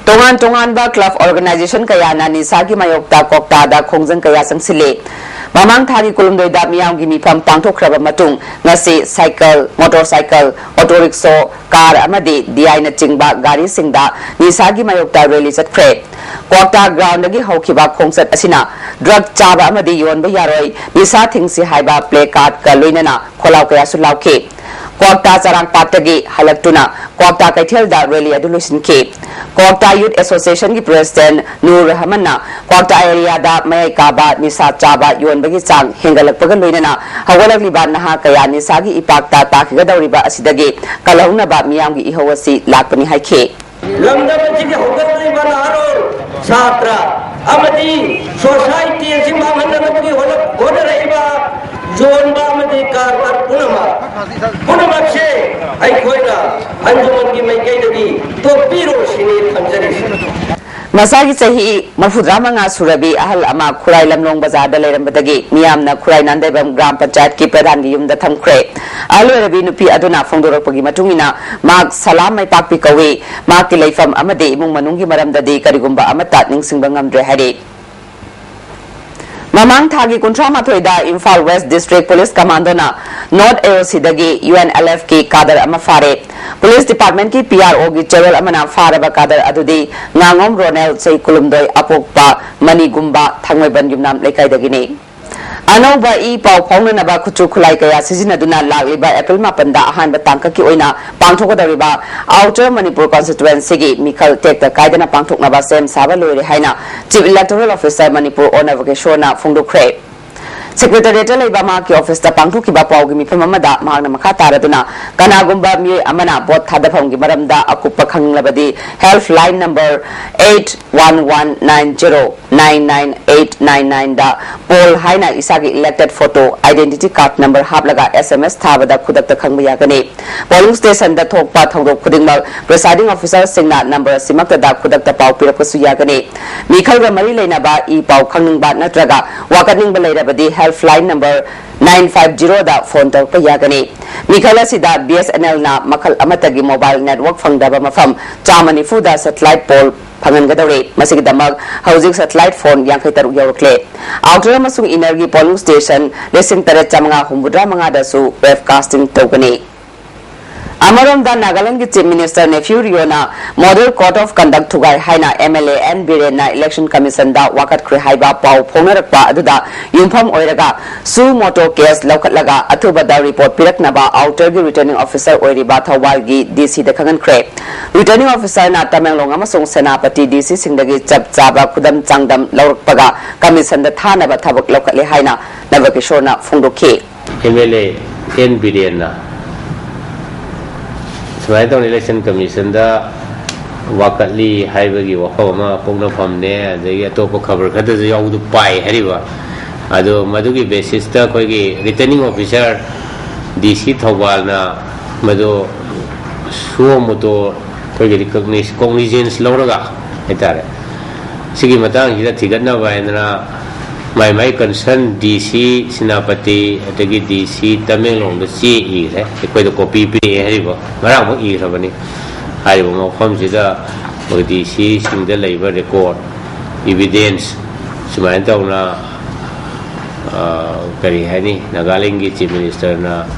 ꯇꯣꯉꯥꯟ ꯇꯣꯉꯥꯟꯕ ꯀ꯭ꯂꯕ ꯑꯣꯔꯒꯅꯥꯏꯖꯦꯁꯟ ꯀꯌꯥꯅ ꯅꯤꯁꯥꯒꯤ ꯃꯥꯌꯣꯛꯇ ꯀ꯭ꯋꯥꯛꯇꯥꯗ ꯈꯣꯡꯖꯪ ꯀꯌꯥ ꯆꯪꯁꯤꯜꯂꯤ꯫ ꯃꯃꯥꯡ ꯊꯥꯒꯤ ꯀꯨꯟꯍꯨꯝꯗꯣꯏꯗ ꯃꯤꯌꯥꯝꯒꯤ ꯃꯤꯐꯝ ꯄꯥꯡꯊꯣꯛꯈ꯭ꯔꯕ ꯃꯇꯨꯡ, ꯉꯁꯤ cycle, motor cycle, auto rickshaw, car ꯑꯃꯗꯤ ꯗꯤꯑꯥꯏꯅꯆꯤꯡꯕ ꯒꯥꯔꯤꯁꯤꯡꯗ ꯅꯤꯁꯥꯒꯤ ꯃꯥꯌꯣꯛꯇ ꯔꯦꯂꯤ ꯆꯠꯈ꯭ꯔꯦ꯫ ꯀ꯭ꯋꯥꯛꯇꯥ ꯒ꯭ꯔꯥꯎꯟꯗꯒꯤ ꯍꯧꯈꯤꯕ ꯈꯣꯡꯆꯠ ꯑꯁꯤꯅ ꯗ꯭ꯔꯒ ꯆꯥꯕ ꯑꯃꯗꯤ ꯌꯣꯟꯕ ꯌꯥꯔꯣꯏ, ꯅꯤꯁꯥ ꯊꯤꯡꯁꯤ ꯍꯥꯏꯕ ꯄ꯭ꯂꯦ ꯀꯥꯔꯗꯀ ꯂꯣꯏꯅꯅ ꯈꯣꯜꯂꯥꯎ ꯀꯌꯥꯁꯨ ꯂꯥꯎꯈꯤ꯫ ꯀ꯭ꯋꯥꯛꯇꯥ ꯆꯔꯥꯡꯄꯥꯠꯇꯒꯤ ꯍꯜꯂꯛꯇꯨꯅ ꯀ꯭ꯋꯥꯛꯇꯥ ꯀꯩꯊꯦꯜꯗ ꯔꯦꯂꯤ ꯑꯗꯨ ꯂꯣꯏꯁꯤꯟꯈꯤ꯫ ꯀ꯭ꯋꯥꯛꯇꯥ ꯌꯨꯊ ꯑꯦꯁꯣꯁꯤꯌꯦꯁꯟꯒꯤ ꯄ꯭ꯔꯦꯁꯤꯗꯦꯟꯠ ꯅꯨꯔ ꯔꯍꯃꯟꯅ ꯀ꯭ꯋꯥꯛꯇꯥ ꯑꯦꯔꯤꯌꯥꯗ ꯃꯌꯥꯏ ꯀꯥꯕ ꯅꯤꯁꯥ ꯆꯥꯕ ꯌꯣꯟꯕꯒꯤ ꯆꯥꯡ ꯍꯦꯟꯒꯠꯂꯛꯄꯒ ꯂꯣꯏꯅꯅ ꯍꯧꯒꯠꯂꯛꯂꯤꯕ ꯅꯍꯥ ꯀꯌꯥ ꯅꯤꯁꯥꯒꯤ ꯏꯄꯥꯛꯇ ꯇꯥꯈꯤꯒꯗꯧꯔꯤꯕ ꯑꯁꯤꯗꯒꯤ ꯀꯜꯍꯧꯅꯕ ꯃꯤꯌꯥꯝꯒꯤ ꯏꯍꯧ ꯑꯁꯤ ꯂꯥꯛꯄꯅꯤ ꯍꯥꯏꯈꯤ꯫ ꯂꯝꯗꯝ ꯑꯁꯤꯒꯤ ꯍꯧꯒꯠꯂꯛꯂꯤꯕ ꯅꯍꯥꯔꯣꯜ, ꯁꯥꯇ꯭ꯔ ꯑꯃꯗꯤ ꯁꯣꯁꯥꯏꯇꯤ ꯑꯁꯤ ꯃꯥꯡꯍꯟꯅꯅꯕꯒꯤ ꯍꯣꯠꯅ-, ꯍꯣꯠꯅꯔꯛꯏꯕ ꯌꯣꯟꯕ ꯑꯃꯗꯤ ꯀꯔꯕꯥꯔ ꯄꯨꯝꯅꯃꯛ, ꯄꯨꯝꯅꯃꯛꯁꯦ ꯑꯩꯈꯣꯏꯅ ꯑꯟꯖꯨꯃꯟꯒꯤ ꯃꯥꯏꯀꯩꯗꯒꯤ ꯇꯣꯛꯄꯤꯔꯣ ꯁꯤꯅꯤ ꯊꯝꯖꯔꯤꯁꯤ꯫ ꯃꯁꯥꯒꯤ ꯆꯍꯤ ꯃꯔꯤꯐꯨꯇꯔꯥ ꯃꯉꯥ ꯁꯨꯔꯕꯤ ꯑꯍꯜ ꯑꯃ ꯈꯨꯔꯥꯏ ꯂꯝꯂꯣꯡ ꯕꯖꯥꯔꯗ ꯂꯩꯔꯝꯕꯗꯒꯤ ꯃꯤꯌꯥꯝꯅ ꯈꯨꯔꯥꯏ ꯅꯥꯟꯗꯩꯕꯝ ꯒ꯭ꯔꯥꯝ ꯄꯟꯆꯥꯌꯠꯀꯤ ꯄ꯭ꯔꯙꯥꯟꯒꯤ ꯌꯨꯝꯗ ꯊꯝꯈ꯭ꯔꯦ꯫ ꯑꯍꯜ ꯑꯣꯏꯔꯕꯤ ꯅꯨꯄꯤ ꯑꯗꯨꯅ ꯐꯣꯡꯗꯣꯔꯛꯄꯒꯤ ꯃꯇꯨꯡ ꯏꯟꯅ, ꯃꯍꯥꯛ ꯁꯂꯥꯝ ꯃꯥꯏꯄꯥꯛꯄꯤ ꯀꯧꯏ꯫ ꯃꯍꯥꯛꯀꯤ ꯂꯩꯐꯝ ꯑꯃꯗꯤ ꯏꯃꯨꯡ ꯃꯅꯨꯡꯒꯤ ꯃꯔꯝꯗꯗꯤ ꯀꯔꯤꯒꯨꯝꯕ ꯑꯃꯠꯇ ꯅꯤꯡꯁꯤꯡꯕ ꯉꯝꯗ꯭ꯔꯦ ꯍꯥꯏꯔꯤ꯫ ꯃꯃꯥꯡ ꯊꯥꯒꯤ ꯀꯨꯟꯊ꯭ꯔꯥ ꯃꯥꯊꯣꯏꯗ ꯏꯝꯐꯥꯜ ꯋꯦꯁ ꯗꯤꯁꯇ꯭ꯔꯤꯛ ꯄꯨꯂꯤꯁ ꯀꯃꯥꯟꯗꯣꯅ ꯅꯣꯔꯠ ꯑꯦ ꯑꯣ ꯁꯤꯗꯒꯤ ꯌꯨ ꯑꯦꯟ ꯑꯦꯜ ꯑꯦꯐꯀꯤ ꯀꯥꯗꯔ ꯑꯃ ꯐꯥꯔꯦ꯫ ꯄꯨꯂꯤꯁ ꯗꯤꯄꯥꯔꯠꯃꯦꯟꯠꯀꯤ ꯄꯤ ꯑꯥꯔ ꯑꯣꯒꯤ ꯆꯦꯔꯣꯜ ꯑꯃꯅ ꯐꯥꯔꯕ ꯀꯥꯗꯔ ꯑꯗꯨꯗꯤ ꯉꯥꯉꯣꯝ ꯔꯣꯅꯦꯜ, ꯆꯍꯤ ꯀꯨꯟꯍꯨꯝꯗꯣꯏ, ꯑꯄꯣꯛꯄ ꯃꯅꯤꯒꯨꯝꯕ, ꯊꯥꯡꯃꯩꯕꯟ ꯌꯨꯝꯅꯥꯝ ꯂꯩꯀꯥꯏꯗꯒꯤꯅꯤ꯫ ꯑꯅꯧꯕ ꯏ ꯄꯥꯎ ꯐꯥꯎꯅꯅꯕ ꯈꯨꯠꯁꯨ ꯈꯨꯠꯂꯥꯏ ꯀꯌꯥ ꯁꯤꯖꯤꯟꯅꯗꯨꯅ ꯂꯥꯛꯂꯤꯕ ꯑꯦꯄ꯭ꯔꯤꯜ ꯃꯥꯄꯟꯗ ꯑꯍꯥꯟꯕ ꯇꯥꯡꯀꯛꯀꯤ ꯑꯣꯏꯅ ꯄꯥꯡꯊꯣꯛꯀꯗꯧꯔꯤꯕ ꯑꯥꯎꯇꯔ ꯃꯅꯤꯄꯨꯔ ꯀꯣꯟꯁꯇꯤꯇ꯭ꯋꯦꯟꯁꯤꯒꯤ ꯃꯤꯈꯜ ꯇꯦꯛꯇ ꯀꯥꯏꯗꯅ ꯄꯥꯡꯊꯣꯛꯅꯕ ꯁꯦꯝ ꯁꯥꯕ ꯂꯣꯏꯔꯦ ꯍꯥꯏꯅ ꯆꯤꯐ ꯏꯂꯦꯛꯇꯣꯔꯦꯜ ꯑꯣꯐꯤꯁꯥꯔ ꯃꯅꯤꯄꯨꯔ ꯑꯣ ꯅꯕꯀꯦꯁꯣꯔꯅ ꯐꯣꯡꯗꯣꯛꯈ꯭ꯔꯦ꯫ ꯁꯦꯀ꯭ꯔꯦꯇꯔꯤꯌꯦꯠꯇ ꯂꯩꯕ ꯃꯍꯥꯛꯀꯤ ꯑꯣꯐꯤꯁꯇ ꯄꯥꯡꯊꯣꯛꯈꯤꯕ ꯄꯥꯎꯒꯤ ꯃꯤꯐꯝ ꯑꯃꯗ ꯃꯍꯥꯛꯅ ꯃꯈꯥ ꯇꯥꯔꯗꯨꯅ, ꯀꯅꯥꯒꯨꯝꯕ ꯃꯤꯑꯣꯏ ꯑꯃꯅ ꯚꯣꯠ ꯊꯥꯗꯐꯝꯒꯤ ꯃꯔꯝꯗ ꯑꯀꯨꯞꯄ ꯈꯪꯂꯕꯗꯤ helpline number eight one one nine zero nine nine eight nine nine ꯗ ꯄꯣꯜ ꯍꯥꯏꯅ ꯏꯁꯥꯒꯤ elected photo, identity card number ꯍꯥꯞꯂꯒ S M S ꯊꯥꯕꯗ ꯈꯨꯗꯛꯇ ꯈꯪꯕ ꯌꯥꯒꯅꯤ꯫ Polling station ꯗ ꯊꯣꯛꯄ ꯊꯧꯗꯣꯛ ꯈꯨꯗꯤꯡꯃꯛ presiding officer ꯁꯤꯡꯅ number ꯑꯁꯤꯃꯛꯇꯗ ꯈꯨꯗꯛꯇ ꯄꯥꯎ ꯄꯤꯔꯛꯄꯁꯨ ꯌꯥꯒꯅꯤ꯫ ꯃꯤꯈꯜꯒ ꯃꯔꯤ ꯂꯩꯅꯕ ꯏ ꯄꯥꯎ ꯈꯪꯅꯤꯡꯕ ꯅꯠꯇ꯭ꯔꯒ ꯋꯥꯀꯠꯅꯤꯡꯕ ꯂꯩꯔꯕꯗꯤ helpline number nine five zero ꯗ phone ꯇꯧꯔꯛꯄ ꯌꯥꯒꯅꯤ꯫ ꯃꯤꯈꯜ ꯑꯁꯤꯗ B S N L ꯅ ꯃꯈꯜ ꯑꯃꯠꯇꯒꯤ mobile network ꯐꯪꯗꯕ ꯃꯐꯝ ꯆꯥꯝꯃ ꯅꯤꯐꯨꯗ satellite pole ꯐꯪꯍꯟꯒꯗꯧꯔꯤ꯫ ꯃꯁꯤꯒꯤꯗꯃꯛ ꯍꯧꯖꯤꯛ satellite phone ꯌꯥꯡꯈꯩ ꯇꯔꯨꯛ ꯌꯧꯔꯛꯂꯦ꯫ Outer ꯑꯃꯁꯨꯡ inner ꯒꯤ polling station ꯂꯤꯁꯤꯡ ꯇꯔꯦꯠ ꯆꯥꯃꯉꯥ ꯍꯨꯝꯐꯨꯇꯔꯥ ꯃꯉꯥꯗꯁꯨ wave casting ꯇꯧꯒꯅꯤ꯫ ꯑꯃꯔꯣꯝꯗ ꯅꯥꯒꯥꯂꯦꯟꯗꯒꯤ Chief Minister Neiphiu Rioꯅ model code of conduct ꯊꯨꯒꯥꯏ ꯍꯥꯏꯅ M L A N ꯕꯤꯔꯦꯟꯅ election commission ꯗ ꯋꯥꯀꯠꯈ꯭ꯔꯦ ꯍꯥꯏꯕ ꯄꯥꯎ ꯐꯣꯡꯅꯔꯛꯄ ꯑꯗꯨꯗ ꯌꯨꯝꯐꯝ ꯑꯣꯏꯔꯒ suo motu case ꯂꯧꯈꯠꯂꯒ ꯑꯊꯨꯕꯗ report ꯄꯤꯔꯛꯅꯕ Outer ꯒꯤ returning officer ꯑꯣꯏꯔꯤꯕ ꯊꯧꯕꯥꯜꯒꯤ D C ꯗ ꯈꯪꯍꯟꯈ꯭ꯔꯦ꯫ Returning officer ꯅ ꯇꯃꯦꯡꯂꯣꯡ ꯑꯃꯁꯨꯡ ꯁꯦꯅꯥꯄꯇꯤ D C ꯁꯤꯡꯗꯒꯤ ꯆꯞ ꯆꯥꯕ ꯈꯨꯗꯝ ꯆꯥꯡꯗꯝ ꯂꯧꯔꯛꯄꯒ commission ꯗ ꯊꯥꯅꯕ ꯊꯕꯛ ꯂꯧꯈꯠꯂꯦ ꯍꯥꯏꯅ ꯅꯕꯀꯤꯁꯣꯔꯅ ꯐꯣꯡꯗꯣꯛꯈꯤ꯫ M L A N ꯕꯤꯔꯦꯟꯅ ꯁꯨꯃꯥꯏꯅ ꯇꯧꯅ election commission ꯗ ꯋꯥꯀꯠꯂꯤ ꯍꯥꯏꯕꯒꯤ ꯋꯥꯐꯝ ꯑꯃ ꯄꯣꯛꯅꯐꯝꯅꯦ, ꯑꯗꯒꯤ ꯑꯇꯣꯞꯄ ꯈꯕꯔ ꯈꯔꯗꯁꯨ ꯌꯥꯎꯕꯗꯨ ꯄꯥꯏ ꯍꯥꯏꯔꯤꯕ꯫ ꯑꯗꯣ ꯃꯗꯨꯒꯤ basis ꯇ ꯑꯩꯈꯣꯏꯒꯤ returning officer D C ꯊꯧꯕꯥꯜꯅ ꯃꯗꯨ suo motu ꯑꯩꯈꯣꯏꯒꯤ recognition, cognizance ꯂꯧꯔꯒ ꯍꯥꯏꯇꯥꯔꯦ, ꯁꯤꯒꯤ ꯃꯇꯥꯡꯁꯤꯗ ꯊꯤꯒꯠꯅꯕ ꯍꯥꯏꯗꯅ ꯃꯥꯏ ꯃꯥꯏ concern D C ꯁꯦꯅꯥꯄꯇꯤ ꯑꯗꯒꯤ D C ꯇꯃꯦꯡꯂꯣꯡꯗ ꯆꯦ ꯏꯈ꯭ꯔꯦ꯫ ꯑꯩꯈꯣꯏꯗ copy ꯄꯤꯔꯛꯑꯦ ꯍꯥꯏꯔꯤꯕ, ꯉꯔꯥꯡꯃꯛ ꯏꯈ꯭ꯔꯕꯅꯤ꯫ ꯍꯥꯏꯔꯤꯕ ꯃꯐꯝꯁꯤꯗ ꯑꯩꯈꯣꯏ D C ꯁꯤꯡꯗ ꯂꯩꯕ record, evidence, ꯁꯨꯃꯥꯏꯅ ꯇꯧꯅ, ꯑ, ꯀꯔꯤ ꯍꯥꯏꯅꯤ, ꯅꯥꯒꯥꯂꯦꯟꯒꯤ Chief Minister ꯅ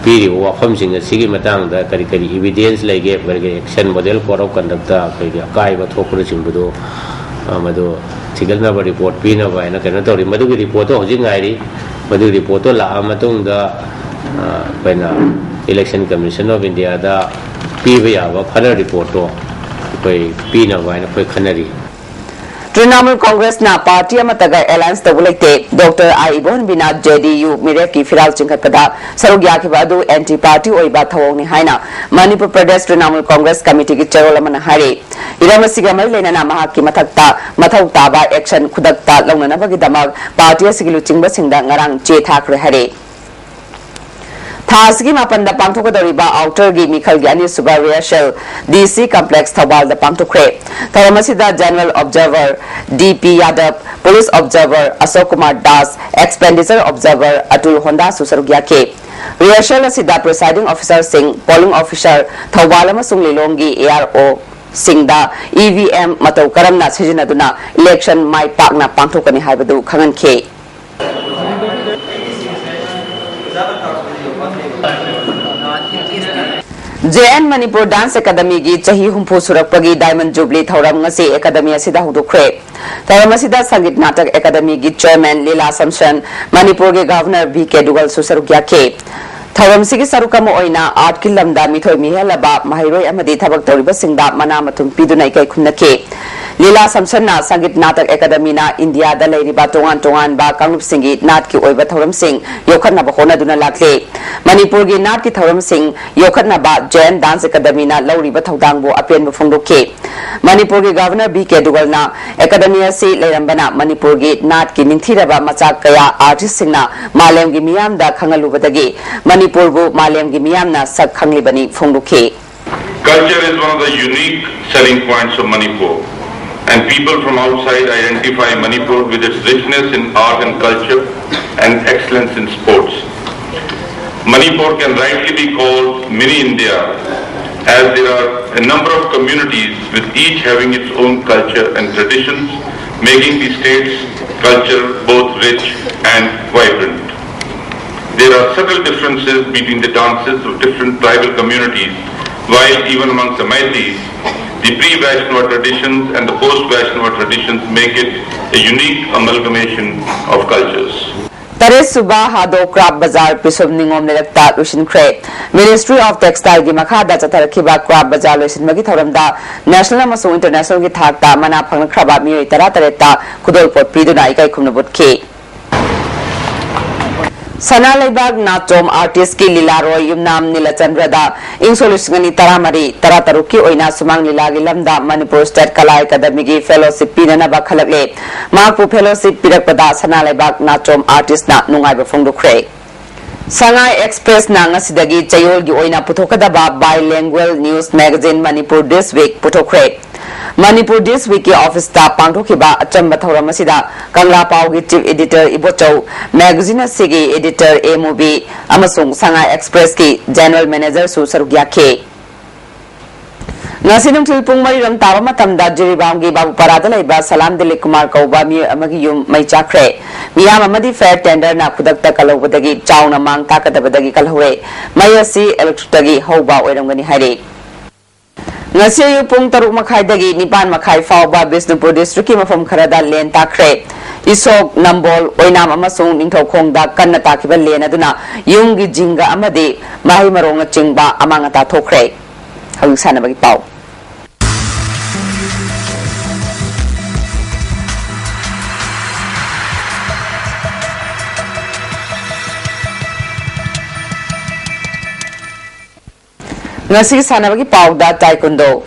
ꯄꯤꯔꯤꯕ ꯋꯥꯐꯝꯁꯤꯡ ꯑꯁꯤꯒꯤ ꯃꯇꯥꯡꯗ ꯀꯔꯤ ꯀꯔꯤ evidence ꯂꯩꯒꯦ, ꯀꯔꯤ ꯀꯔꯤ action, model code of conduct ꯇ ꯑꯩꯈꯣꯏꯒꯤ ꯑꯀꯥꯏꯕ ꯊꯣꯛꯄꯅꯆꯤꯡꯕꯗꯨ, ꯑ, ꯃꯗꯨ ꯊꯤꯒꯠꯅꯕ report ꯄꯤꯅꯕ ꯍꯥꯏꯅ ꯀꯩꯅꯣ ꯇꯧꯔꯤ꯫ ꯃꯗꯨꯒꯤ report ꯇꯣ ꯍꯧꯖꯤꯛ ꯉꯥꯏꯔꯤ꯫ ꯃꯗꯨꯒꯤ report ꯇꯣ ꯂꯥꯛꯑ ꯃꯇꯨꯡꯗ, ꯑ, ꯑꯩꯈꯣꯏꯅ Election Commission of India ꯗ ꯄꯤꯕ ꯌꯥꯕ further report ꯇꯣ ꯑꯩꯈꯣꯏ ꯄꯤꯅꯕ ꯍꯥꯏꯅ ꯑꯩꯈꯣꯏ ꯈꯟꯅꯔꯤ꯫ ꯇ꯭ꯔꯤꯅꯥꯃꯨꯜ ꯀꯣꯡꯒ꯭ꯔꯦꯁꯅ ꯄꯥꯔꯇꯤ ꯑꯃꯠꯇꯒ ꯑꯦꯂꯥꯌꯟꯁ ꯇꯧꯕ ꯂꯩꯇꯦ꯫ ꯗꯣꯛꯇꯔ ꯑꯥꯏ ꯏꯕꯣꯍꯟꯕꯤꯅ ꯖꯦ ꯗꯤ ꯌꯨ ꯃꯤꯔꯦꯞꯀꯤ ꯐꯤꯔꯥꯜ ꯆꯤꯡꯈꯠꯄꯗ ꯁꯔꯨꯛ ꯌꯥꯈꯤꯕ ꯑꯗꯨ ꯑꯦꯟꯇꯤ ꯄꯥꯔꯇꯤ ꯑꯣꯏꯕ ꯊꯧꯑꯣꯡꯅꯤ ꯍꯥꯏꯅ ꯃꯅꯤꯄꯨꯔ ꯄ꯭ꯔꯗꯦꯁ ꯇ꯭ꯔꯤꯅꯥꯃꯨꯜ ꯀꯣꯡꯒ꯭ꯔꯦꯁ ꯀꯃꯤꯇꯤꯒꯤ ꯆꯦꯔꯣꯜ ꯑꯃꯅ ꯍꯥꯏꯔꯤ꯫ ꯏꯔꯝ ꯑꯁꯤꯒ ꯃꯔꯤ ꯂꯩꯅꯅ ꯃꯍꯥꯛꯀꯤ ꯃꯊꯛꯇ ꯃꯊꯧ ꯇꯥꯕ ꯑꯦꯛꯁꯟ ꯈꯨꯗꯛꯇ ꯂꯧꯅꯅꯕꯒꯤꯗꯃꯛ ꯄꯥꯔꯇꯤ ꯑꯁꯤꯒꯤ ꯂꯨꯆꯤꯡꯕꯁꯤꯡꯗ ꯉꯔꯥꯡ ꯆꯦ ꯊꯥꯈ꯭ꯔꯦ ꯍꯥꯏꯔꯤ꯫ ꯊꯥ ꯑꯁꯤꯒꯤ ꯃꯥꯄꯟꯗ ꯄꯥꯡꯊꯣꯛꯀꯗꯧꯔꯤꯕ ꯑꯥꯎꯇꯔꯒꯤ ꯃꯤꯈꯜꯒꯤ ꯑꯅꯤꯁꯨꯕ ꯔꯤꯍꯔꯁꯦꯜ ꯗꯤ ꯁꯤ ꯀꯝꯄ꯭ꯂꯦꯛꯁ ꯊꯧꯕꯥꯜꯗ ꯄꯥꯡꯊꯣꯛꯈ꯭ꯔꯦ꯫ ꯊꯧꯔꯝ ꯑꯁꯤꯗ general observer D P Yadav, police observer Ashok Kumar Das, expenditure observer Atul ꯍꯣꯟꯗꯥꯁꯨ ꯁꯔꯨꯛ ꯌꯥꯈꯤ꯫ ꯔꯤꯍꯔꯁꯦꯜ ꯑꯁꯤꯗ ꯄ꯭ꯔꯤꯁꯥꯏꯗꯤꯡ ꯑꯣꯐꯤꯁꯥꯔꯁꯤꯡ, ꯄꯣꯂꯤꯡ ꯑꯣꯐꯤꯁꯥꯔ, ꯊꯧꯕꯥꯜ ꯑꯃꯁꯨꯡ ꯂꯤꯂꯣꯡꯒꯤ ꯑꯦ ꯑꯥꯔ ꯑꯣꯁꯤꯡꯗ ꯏ ꯚꯤ ꯑꯦꯝ ꯃꯇꯧ ꯀꯔꯝꯅ ꯁꯤꯖꯤꯟꯅꯗꯨꯅ ꯏꯂꯦꯛꯁꯟ ꯃꯥꯏ ꯄꯥꯛꯅ ꯄꯥꯡꯊꯣꯛꯀꯅꯤ ꯍꯥꯏꯕꯗꯨ ꯈꯪꯍꯟꯈꯤ꯫ ꯖꯦ ꯑꯦꯟ ꯃꯅꯤꯄꯨꯔ ꯗꯥꯟꯁ ꯑꯦꯀꯥꯗꯃꯤꯒꯤ ꯆꯍꯤ ꯍꯨꯝꯐꯨ ꯁꯨꯔꯛꯄꯒꯤ ꯗꯥꯏꯃꯟ ꯖꯨꯕꯂꯤ ꯊꯧꯔꯝ ꯉꯁꯤ ꯑꯦꯀꯥꯗꯃꯤ ꯑꯁꯤꯗ ꯍꯧꯗꯣꯛꯈ꯭ꯔꯦ꯫ ꯊꯧꯔꯝ ꯑꯁꯤꯗ ꯁꯪꯒꯤꯠ ꯅꯥꯇꯛ ꯑꯦꯀꯥꯗꯃꯤꯒꯤ ꯆꯦꯌꯔꯃꯦꯟ ꯂꯤꯂꯥ ꯁꯝꯁꯟ, ꯃꯅꯤꯄꯨꯔꯒꯤ ꯒꯚꯔꯅꯔ ꯚꯤ ꯀꯦ ꯗꯨꯒꯜꯁꯨ ꯁꯔꯨꯛ ꯌꯥꯈꯤ꯫ ꯊꯧꯔꯝꯁꯤꯒꯤ ꯁꯔꯨꯛ ꯑꯃ ꯑꯣꯏꯅ ꯑꯥꯔꯠꯀꯤ ꯂꯝꯗ ꯃꯤꯊꯣꯏ ꯃꯤꯍꯦꯜꯂꯕ ꯃꯍꯩꯔꯣꯏ ꯑꯃꯗꯤ ꯊꯕꯛ ꯇꯧꯔꯤꯕꯁꯤꯡꯗ ꯃꯅꯥ ꯃꯊꯨꯝ ꯄꯤꯗꯨꯅ ꯏꯀꯥꯏ ꯈꯨꯝꯅꯈꯤ꯫ ꯂꯤꯂꯥ ꯁꯝꯁꯟꯅ ꯁꯪꯒꯤꯠ ꯅꯥꯇꯛ ꯑꯦꯀꯥꯗꯃꯤꯅ ꯏꯟꯗꯤꯌꯥꯗ ꯂꯩꯔꯤꯕ ꯇꯣꯉꯥꯟ ꯇꯣꯉꯥꯟꯕ ꯀꯥꯡꯂꯨꯞꯁꯤꯡꯒꯤ ꯅꯥꯠꯀꯤ ꯑꯣꯏꯕ ꯊꯧꯔꯝꯁꯤꯡ ꯌꯣꯛꯈꯠꯅꯕ ꯍꯣꯠꯅꯗꯨꯅ ꯂꯥꯛꯂꯤ꯫ ꯃꯅꯤꯄꯨꯔꯒꯤ ꯅꯥꯠꯀꯤ ꯊꯧꯔꯝꯁꯤꯡ ꯌꯣꯛꯈꯠꯅꯕ ꯖꯦꯟ ꯗꯥꯟꯁ ꯑꯦꯀꯥꯗꯃꯤꯅ ꯂꯧꯔꯤꯕ ꯊꯧꯗꯥꯡꯕꯨ ꯑꯄꯦꯟꯕ ꯐꯣꯡꯗꯣꯛꯈꯤ꯫ ꯃꯅꯤꯄꯨꯔꯒꯤ ꯒꯚꯔꯅꯔ ꯚꯤ ꯀꯦ ꯗꯨꯒꯜꯅ ꯑꯦꯀꯥꯗꯃꯤ ꯑꯁꯤ ꯂꯩꯔꯝꯕꯅ ꯃꯅꯤꯄꯨꯔꯒꯤ ꯅꯥꯠꯀꯤ ꯅꯤꯡꯊꯤꯔꯕ ꯃꯆꯥꯛ ꯀꯌꯥ ꯑꯥꯔꯇꯤꯁꯁꯤꯡꯅ ꯃꯥꯂꯦꯝꯒꯤ ꯃꯤꯌꯥꯝꯗ ꯈꯪꯍꯜꯂꯨꯕꯗꯒꯤ ꯃꯅꯤꯄꯨꯔꯕꯨ ꯃꯥꯂꯦꯝꯒꯤ ꯃꯤꯌꯥꯝꯅ ꯁꯛ ꯈꯪꯂꯤꯕꯅꯤ ꯐꯣꯡꯗꯣꯛꯈꯤ꯫ Culture is one of the unique selling points of Manipur, and people from outside identify Manipur with its richness in art and culture and excellence in sports. Manipur can rightly be called mini India, as there are a number of communities with each having its own culture and traditions, making the state's culture both rich and vibrant. There are subtle differences between the dances of different tribal communities, while even amongst the Meiteis, the pre-Vaishnava traditions and the post-Vaishnava traditions make it a unique amalgamation of cultures. ꯇꯔꯦꯠꯁꯨꯕ ꯍꯥꯗꯣ craft bazaar ꯄꯤꯁꯨꯝ ꯅꯤꯉꯣꯝ ꯂꯩꯔꯛꯇ ꯂꯣꯏꯁꯤꯟꯈ꯭ꯔꯦ꯫ Ministry of Textileꯒꯤ ꯃꯈꯥꯗ ꯆꯠꯊꯔꯛꯈꯤꯕ craft ꯕꯖꯥꯔ ꯂꯣꯏꯁꯤꯟꯕꯒꯤ ꯊꯧꯔꯝꯗ national ꯑꯃꯁꯨꯡ internationalꯒꯤ ꯊꯥꯛꯇ ꯃꯅꯥ ꯐꯪꯂꯛꯈ꯭ꯔꯕ ꯃꯤꯑꯣꯏ ꯇꯔꯥꯇꯔꯦꯠꯇ ꯈꯨꯗꯣꯜꯄꯣꯠ ꯄꯤꯗꯨꯅ ꯏꯀꯥꯏ ꯈꯨꯝꯅꯕ ꯎꯠꯈꯤ꯫ ꯁꯅꯥ ꯂꯩꯕꯥꯛ ꯅꯥꯆꯣꯝ artistꯀꯤ ꯂꯤꯂꯥꯔꯣꯏ ꯌꯨꯝꯅꯥꯝ ꯅꯤꯂꯆꯟꯗ꯭ꯔꯗ ꯏꯪ ꯁꯣꯛ ꯂꯤꯁꯤꯡ ꯑꯅꯤ ꯇꯔꯥꯃꯔꯤ ꯇꯔꯥꯇꯔꯨꯛꯀꯤ ꯑꯣꯏꯅ ꯁꯨꯃꯥꯡ ꯂꯤꯂꯥꯒꯤ ꯂꯝꯗ ꯃꯅꯤꯄꯨꯔ State ꯀꯂꯥ ꯑꯦꯀꯥꯗꯃꯤꯒꯤ fellowship ꯄꯤꯅꯅꯕ ꯈꯜꯂꯛꯂꯦ꯫ ꯃꯍꯥꯛꯄꯨ fellowship ꯄꯤꯔꯛꯄꯗ ꯁꯅꯥ ꯂꯩꯕꯥꯛ ꯅꯥꯆꯣꯝ artistꯅ ꯅꯨꯡꯉꯥꯏꯕ ꯐꯣꯡꯗꯣꯛꯈ꯭ꯔꯦ꯫ ꯁꯉꯥꯏ Expressꯅ ꯉꯁꯤꯗꯒꯤ ꯆꯌꯣꯜꯒꯤ ꯑꯣꯏꯅ ꯄꯨꯊꯣꯛꯀꯗꯕ bilingual news magazine Manipur This Week ꯄꯨꯊꯣꯛꯈ꯭ꯔꯦ꯫ Manipur This Weekꯀꯤ officeꯇ ꯄꯥꯡꯊꯣꯛꯈꯤꯕ ꯑꯆꯝꯕ ꯊꯧꯔꯝ ꯑꯁꯤꯗ ꯀꯪꯂꯥ ꯄꯥꯎꯒꯤ chief editor ꯏꯕꯣꯆꯧ, magazine ꯑꯁꯤꯒꯤ editor ꯑꯦ ꯃꯨꯕꯤ ꯑꯃꯁꯨꯡ ꯁꯉꯥꯏ Expressꯀꯤ general managerꯁꯨ ꯁꯔꯨꯛ ꯌꯥꯈꯤ꯫ ꯉꯁꯤ ꯅꯨꯡꯊꯤꯜ ꯄꯨꯡ ꯃꯔꯤꯔꯣꯝ ꯇꯥꯕ ꯃꯇꯝꯗ ꯖꯤꯔꯤꯕꯥꯝꯒꯤ ꯕꯥꯕꯨꯄꯥꯔꯥꯗ ꯂꯩꯕ ꯁꯂꯥꯝ ꯗꯤꯂꯤꯞ ꯀꯨꯃꯥꯔ ꯀꯧꯕ ꯃꯤꯑꯣꯏ ꯑꯃꯒꯤ ꯌꯨꯝ ꯃꯩ ꯆꯥꯛꯈ꯭ꯔꯦ꯫ ꯃꯤꯌꯥꯝ ꯑꯃꯗꯤ fire tenderꯅ ꯈꯨꯗꯛꯇ ꯀꯜꯍꯧꯕꯗꯒꯤ ꯆꯥꯎꯅ ꯃꯥꯡ ꯇꯥꯛꯀꯗꯕꯗꯒꯤ ꯀꯜꯍꯧꯔꯦ꯫ ꯃꯩ ꯑꯁꯤ electricꯇꯒꯤ ꯍꯧꯕ ꯑꯣꯏꯔꯝꯒꯅꯤ ꯍꯥꯏꯔꯤ꯫ ꯉꯁꯤ ꯑꯌꯨꯛ ꯄꯨꯡ ꯇꯔꯨꯛ ꯃꯈꯥꯏꯗꯒꯤ ꯅꯤꯄꯥꯟ ꯃꯈꯥꯏ ꯐꯥꯎꯕ ꯕꯤꯁꯅꯨꯄꯨꯔ districtꯀꯤ ꯃꯐꯝ ꯈꯔꯗ ꯂꯦꯟ ꯇꯥꯈ꯭ꯔꯦ꯫ ꯏꯁꯣꯛ, ꯅꯝꯕꯣꯜ, ꯑꯣꯏꯅꯥꯝ ꯑꯃꯁꯨꯡ ꯅꯤꯡꯊꯧꯈꯣꯡꯗ ꯀꯟꯅ ꯇꯥꯈꯤꯕ ꯂꯦꯟ ꯑꯗꯨꯅ ꯌꯨꯝꯒꯤ ꯖꯤꯡꯒ ꯑꯃꯗꯤ ꯃꯍꯩ ꯃꯔꯣꯡꯅꯆꯤꯡꯕ ꯑꯃꯥꯡ ꯑꯇꯥ ꯊꯣꯛꯈ꯭ꯔꯦ꯫ ꯍꯧꯖꯤꯛ ꯁꯥꯟꯅꯕꯒꯤ ꯄꯥꯎ꯫ ꯉꯁꯤꯒꯤ ꯁꯥꯟꯅꯕꯒꯤ ꯄꯥꯎꯗ ꯇꯥꯏꯀꯨꯟꯗꯣ꯫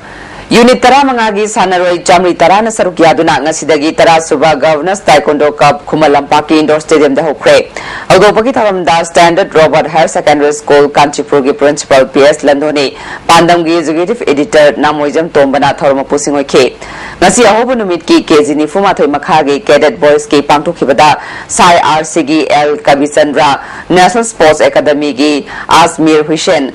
Unit ꯇꯔꯥꯃꯉꯥꯒꯤ ꯁꯥꯟꯅꯔꯣꯏ ꯆꯥꯃꯔꯤ ꯇꯔꯥꯅ ꯁꯔꯨꯛ ꯌꯥꯗꯨꯅ ꯉꯁꯤꯗꯒꯤ ꯇꯔꯥꯁꯨꯕ Governors Taekwondo Cup ꯈꯨꯃꯟ ꯂꯝꯄꯥꯛꯀꯤ indoor stadiumꯗ ꯍꯧꯈ꯭ꯔꯦ꯫ ꯍꯧꯗꯣꯛꯄꯒꯤ ꯊꯧꯔꯝꯗ Standard Robert Higher Secondary School ꯀꯥꯟꯆꯤꯄꯨꯔꯒꯤ principal P S ꯂꯟꯗꯣꯅꯤ, ꯄꯥꯟꯗꯝꯒꯤ executive editor ꯅꯥꯃꯣꯏꯖꯝ ꯇꯣꯝꯕꯅ ꯊꯧꯔꯝ ꯃꯄꯨꯁꯤꯡ ꯑꯣꯏꯈꯤ꯫ ꯉꯁꯤ ꯑꯍꯧꯕ ꯅꯨꯃꯤꯠꯀꯤ ꯀꯦ ꯖꯤ ꯅꯤꯐꯨ ꯃꯥꯊꯣꯏ ꯃꯈꯥꯒꯤ cadet boysꯀꯤ ꯄꯥꯡꯊꯣꯛꯈꯤꯕꯗ ꯁꯥꯏ ꯑꯥꯔ ꯁꯤꯒꯤ ꯑꯦꯜ ꯀꯕꯤꯆꯟꯗ꯭ꯔ, National Sports Academyꯒꯤ Ajmir Hussain,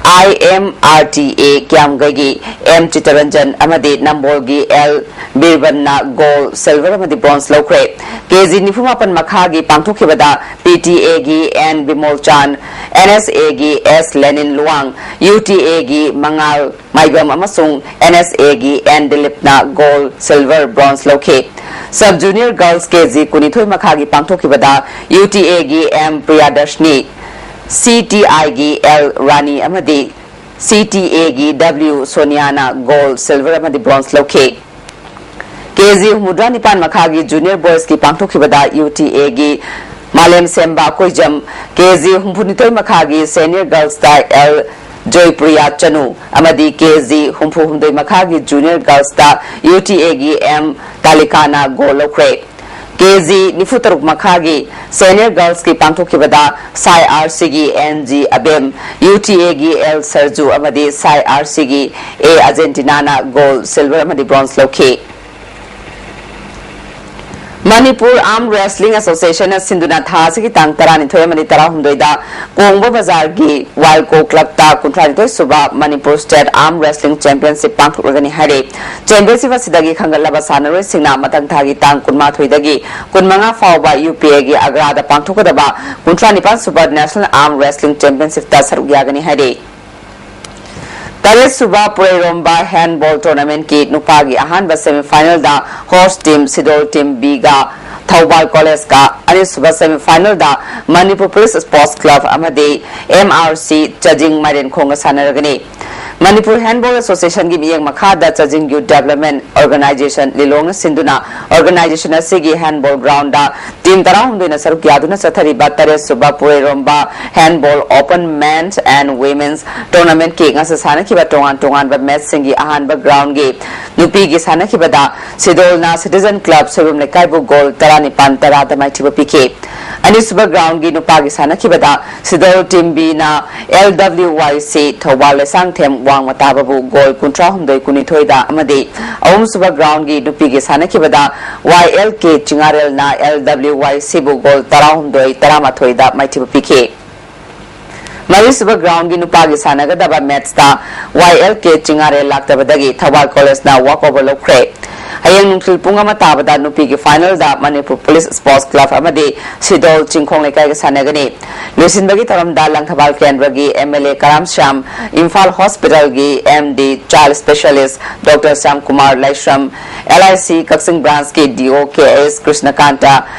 I M R T A ꯀ꯭ꯌꯥꯝꯒꯩꯒꯤ ꯑꯦꯝ ꯆꯤꯠꯇꯔꯟꯖꯟ ꯑꯃꯗꯤ ꯅꯝꯕꯣꯜꯒꯤ ꯑꯦꯜ ꯕꯤꯔꯕꯟꯅ gold, silver ꯑꯃꯗꯤ bronze ꯂꯧꯈ꯭ꯔꯦ꯫ ꯀꯦ ꯖꯤ ꯅꯤꯐꯨ ꯃꯥꯄꯟ ꯃꯈꯥꯒꯤ ꯄꯥꯡꯊꯣꯛꯈꯤꯕꯗ ꯄꯤ ꯇꯤ ꯑꯦꯒꯤ ꯑꯦꯟ ꯕꯤꯃꯣꯜꯆꯥꯟ, ꯑꯦꯟ ꯑꯦꯁ ꯑꯦꯒꯤ ꯑꯦꯁ ꯂꯦꯅꯤꯟ ꯂꯨꯋꯥꯡ, ꯌꯨ ꯇꯤ ꯑꯦꯒꯤ ꯃꯉꯥꯜ ꯃꯥꯏꯕꯝ ꯑꯃꯁꯨꯡ ꯑꯦꯟ ꯑꯦꯁ ꯑꯦꯒꯤ ꯑꯦꯟ ꯗꯤꯂꯤꯞꯅ gold, silver, bronze ꯂꯧꯈꯤ꯫ Sub Junior Girls ꯀꯦ ꯖꯤ ꯀꯨꯟꯅꯤꯊꯣꯏ ꯃꯈꯥꯒꯤ ꯄꯥꯡꯊꯣꯛꯈꯤꯕꯗ ꯌꯨ ꯇꯤ ꯑꯦꯒꯤ ꯑꯦꯝ ꯄ꯭ꯔꯤꯌꯥꯗꯔꯁꯅꯤ, ꯁꯤ ꯇꯤ ꯑꯥꯏꯒꯤ ꯑꯦꯜ ꯔꯥꯅꯤ ꯑꯃꯗꯤ ꯁꯤ ꯇꯤ ꯑꯦꯒꯤ ꯗꯕ꯭ꯂꯤꯎ ꯁꯣꯅꯤꯌꯥꯅ gold, silver ꯑꯃꯗꯤ bronze ꯂꯧꯈꯤ꯫ ꯀꯦ ꯖꯤ ꯍꯨꯝꯐꯨꯇꯔꯥ ꯅꯤꯄꯥꯟ ꯃꯈꯥꯒꯤ Junior Boysꯀꯤ ꯄꯥꯡꯊꯣꯛꯈꯤꯕꯗ ꯌꯨ ꯇꯤ ꯑꯦꯒꯤ ꯃꯥꯂꯦꯝ ꯁꯦꯝꯕ ꯀꯣꯏꯖꯝ, ꯀꯦ ꯖꯤ ꯍꯨꯝꯐꯨꯅꯤꯊꯣꯏ ꯃꯈꯥꯒꯤ Senior Girlsꯇ ꯑꯦꯜ ꯖꯣꯏꯄ꯭ꯔꯤꯌꯥ ꯆꯅꯨ ꯑꯃꯗꯤ ꯀꯦ ꯖꯤ ꯍꯨꯝꯐꯨ ꯍꯨꯝꯗꯣꯏ ꯃꯈꯥꯒꯤ Junior Girlsꯇ ꯌꯨ ꯇꯤ ꯑꯦꯒꯤ ꯑꯦꯝ ꯇꯥꯂꯤꯀꯥꯅ gold ꯂꯧꯈ꯭ꯔꯦ꯫ ꯀꯦ ꯖꯤ ꯅꯤꯐꯨ ꯇꯔꯨꯛ ꯃꯈꯥꯒꯤ Senior Girlsꯀꯤ ꯄꯥꯡꯊꯣꯛꯈꯤꯕꯗ ꯁꯥꯏ ꯑꯥꯔ ꯁꯤꯒꯤ and G Abem, U T ꯑꯦꯒꯤ ꯑꯦꯜ ꯁꯔꯖꯨ ꯑꯃꯗꯤ ꯁꯥꯏ ꯑꯥꯔ ꯁꯤꯒꯤ ꯑꯦ ꯑꯔꯖꯦꯟꯇꯤꯅꯥꯅ gold, silver ꯑꯃꯗꯤ bronze ꯂꯧꯈꯤ꯫ ꯃꯅꯤꯄꯨꯔ Arm Wrestling Associationꯅ ꯁꯤꯟꯗꯨꯅ ꯊꯥ ꯑꯁꯤꯒꯤ ꯇꯥꯡ ꯇꯔꯥꯅꯤꯊꯣꯏ ꯑꯃꯗꯤ ꯇꯔꯥꯍꯨꯝꯗꯣꯏꯗ ꯀꯣꯡꯕ ꯕꯖꯥꯔꯒꯤ ꯋꯥꯏꯜꯀꯣ clubꯇ ꯀꯨꯟꯊ꯭ꯔꯥꯅꯤꯊꯣꯏ ꯁꯨꯕ Manipur State Arm Wrestling Championship ꯄꯥꯡꯊꯣꯛꯂꯒꯅꯤ ꯍꯥꯏꯔꯦ꯫ Championship ꯑꯁꯤꯗꯒꯤ ꯈꯟꯒꯠꯂꯕ ꯁꯥꯟꯅꯔꯣꯏꯁꯤꯡꯅ ꯃꯊꯪ ꯊꯥꯒꯤ ꯇꯥꯡ ꯀꯨꯟꯃꯥꯊꯣꯏꯗꯒꯤ ꯀꯨꯟꯃꯉꯥ ꯐꯥꯎꯕ ꯌꯨ ꯄꯤ ꯑꯦꯒꯤ ꯑꯒ꯭ꯔꯥꯗ ꯄꯥꯡꯊꯣꯛꯀꯗꯕ ꯀꯨꯟꯊ꯭ꯔꯥꯅꯤꯄꯥꯟ ꯁꯨꯕ National Arm Wrestling Championshipꯇ ꯁꯔꯨꯛ ꯌꯥꯒꯅꯤ ꯍꯥꯏꯔꯦ꯫ ꯇꯔꯦꯠ ꯁꯨꯕ ꯄꯨꯔꯩꯔꯣꯝꯕ handball tournamentꯀꯤ ꯅꯨꯄꯥꯒꯤ ꯑꯍꯥꯟꯕ semifinalꯗ host team ꯁꯤꯗꯣꯜ team Bꯒ ꯊꯧꯕꯥꯜ Collegeꯀ, ꯑꯅꯤꯁꯨꯕ semifinalꯗ Manipur Police Sports Club ꯑꯃꯗꯤ M R C ꯆꯥꯖꯤꯡ ꯃꯥꯏꯔꯦꯟꯈꯣꯡꯒ ꯁꯥꯟꯅꯔꯒꯅꯤ꯫ Manipur Handball Associationꯒꯤ ꯃꯤꯠꯌꯦꯡ ꯃꯈꯥꯗ ꯆꯥꯖꯤꯡ Youth Development Organisation ꯂꯤꯂꯣꯡꯅ ꯁꯤꯟꯗꯨꯅ organisation ꯑꯁꯤꯒꯤ handball groundꯗ team ꯇꯔꯥꯍꯨꯝꯗꯣꯏꯅ ꯁꯔꯨꯛ ꯌꯥꯗꯨꯅ ꯆꯠꯊꯔꯤꯕ ꯇꯔꯦꯠ ꯁꯨꯕ ꯄꯨꯔꯩꯔꯣꯝꯕ handball open men's and women's tournamentꯀꯤ ꯉꯁꯤ ꯁꯥꯟꯅꯈꯤꯕ ꯇꯣꯉꯥꯟ ꯇꯣꯉꯥꯟꯕ matchꯁꯤꯡꯒꯤ ꯑꯍꯥꯟꯕ groundꯒꯤ ꯅꯨꯄꯤꯒꯤ ꯁꯥꯟꯅꯈꯤꯕꯗ ꯁꯤꯗꯣꯜꯅ Citizen Club ꯁꯣꯏꯕꯝ ꯂꯩꯀꯥꯏꯕꯨ goal ꯇꯔꯥꯅꯤꯄꯥꯟ ꯇꯔꯥꯗ ꯃꯥꯏꯊꯤꯕ ꯄꯤꯈꯤ꯫ ꯑꯅꯤꯁꯨꯕ groundꯒꯤ ꯅꯨꯄꯥꯒꯤ ꯁꯥꯟꯅꯈꯤꯕꯗ ꯁꯤꯗꯣꯜ team Bꯅ L W Y C Thoubal Leishangthem ꯋꯥꯡꯃ ꯇꯥꯕꯕꯨ goal ꯀꯨꯟꯊ꯭ꯔꯥꯍꯨꯝꯗꯣꯏ ꯀꯨꯟꯅꯤꯊꯣꯏꯗ ꯑꯃꯗꯤ ꯑꯍꯨꯝꯁꯨꯕ groundꯒꯤ ꯅꯨꯄꯤꯒꯤ ꯁꯥꯟꯅꯈꯤꯕꯗ Y L K ꯆꯤꯉꯥꯔꯦꯜꯅ L W Y Cꯕꯨ goal ꯇꯔꯥꯍꯨꯝꯗꯣꯏ ꯇꯔꯥꯃꯥꯊꯣꯏꯗ ꯃꯥꯏꯊꯤꯕ ꯄꯤꯈꯤ꯫ ꯃꯔꯤꯁꯨꯕ groundꯒꯤ ꯅꯨꯄꯥꯒꯤ ꯁꯥꯟꯅꯒꯗꯕ matchꯇ Y L K ꯆꯤꯉꯥꯔꯦꯜ ꯂꯥꯛꯇꯕꯗꯒꯤ Thoubal Collegeꯅ walkover ꯂꯧꯈ꯭ꯔꯦ꯫ ꯍꯌꯦꯡ ꯅꯨꯡꯊꯤꯜ ꯄꯨꯡ ꯑꯃ ꯇꯥꯕꯗ ꯅꯨꯄꯤꯒꯤ ꯐꯥꯏꯅꯦꯜꯗ ꯃꯅꯤꯄꯨꯔ ꯄꯨꯂꯤꯁ ꯁ꯭ꯄꯣꯔꯠꯁ ꯀ꯭ꯂꯕ ꯑꯃꯗꯤ ꯁꯤꯗꯣꯜ ꯆꯤꯡꯈꯣꯡ ꯂꯩꯀꯥꯏꯒ ꯁꯥꯟꯅꯒꯅꯤ꯫ ꯂꯣꯏꯁꯤꯟꯕꯒꯤ ꯊꯧꯔꯝꯗ ꯂꯪꯊꯕꯥꯜ ꯀꯦꯟꯗ꯭ꯔꯒꯤ M L A Karam Shyam, Imphal ꯍꯣꯁꯄꯤꯇꯥꯜꯒꯤ M D child specialist doctor Shyam Kumar Laishram, L I C Kakching ꯕ꯭ꯔꯥꯟꯁꯀꯤ ꯗꯤ ꯑꯣ ꯀꯦ ꯑꯦꯁ ꯀ꯭ꯔꯤꯁꯅꯀꯥꯟꯇ,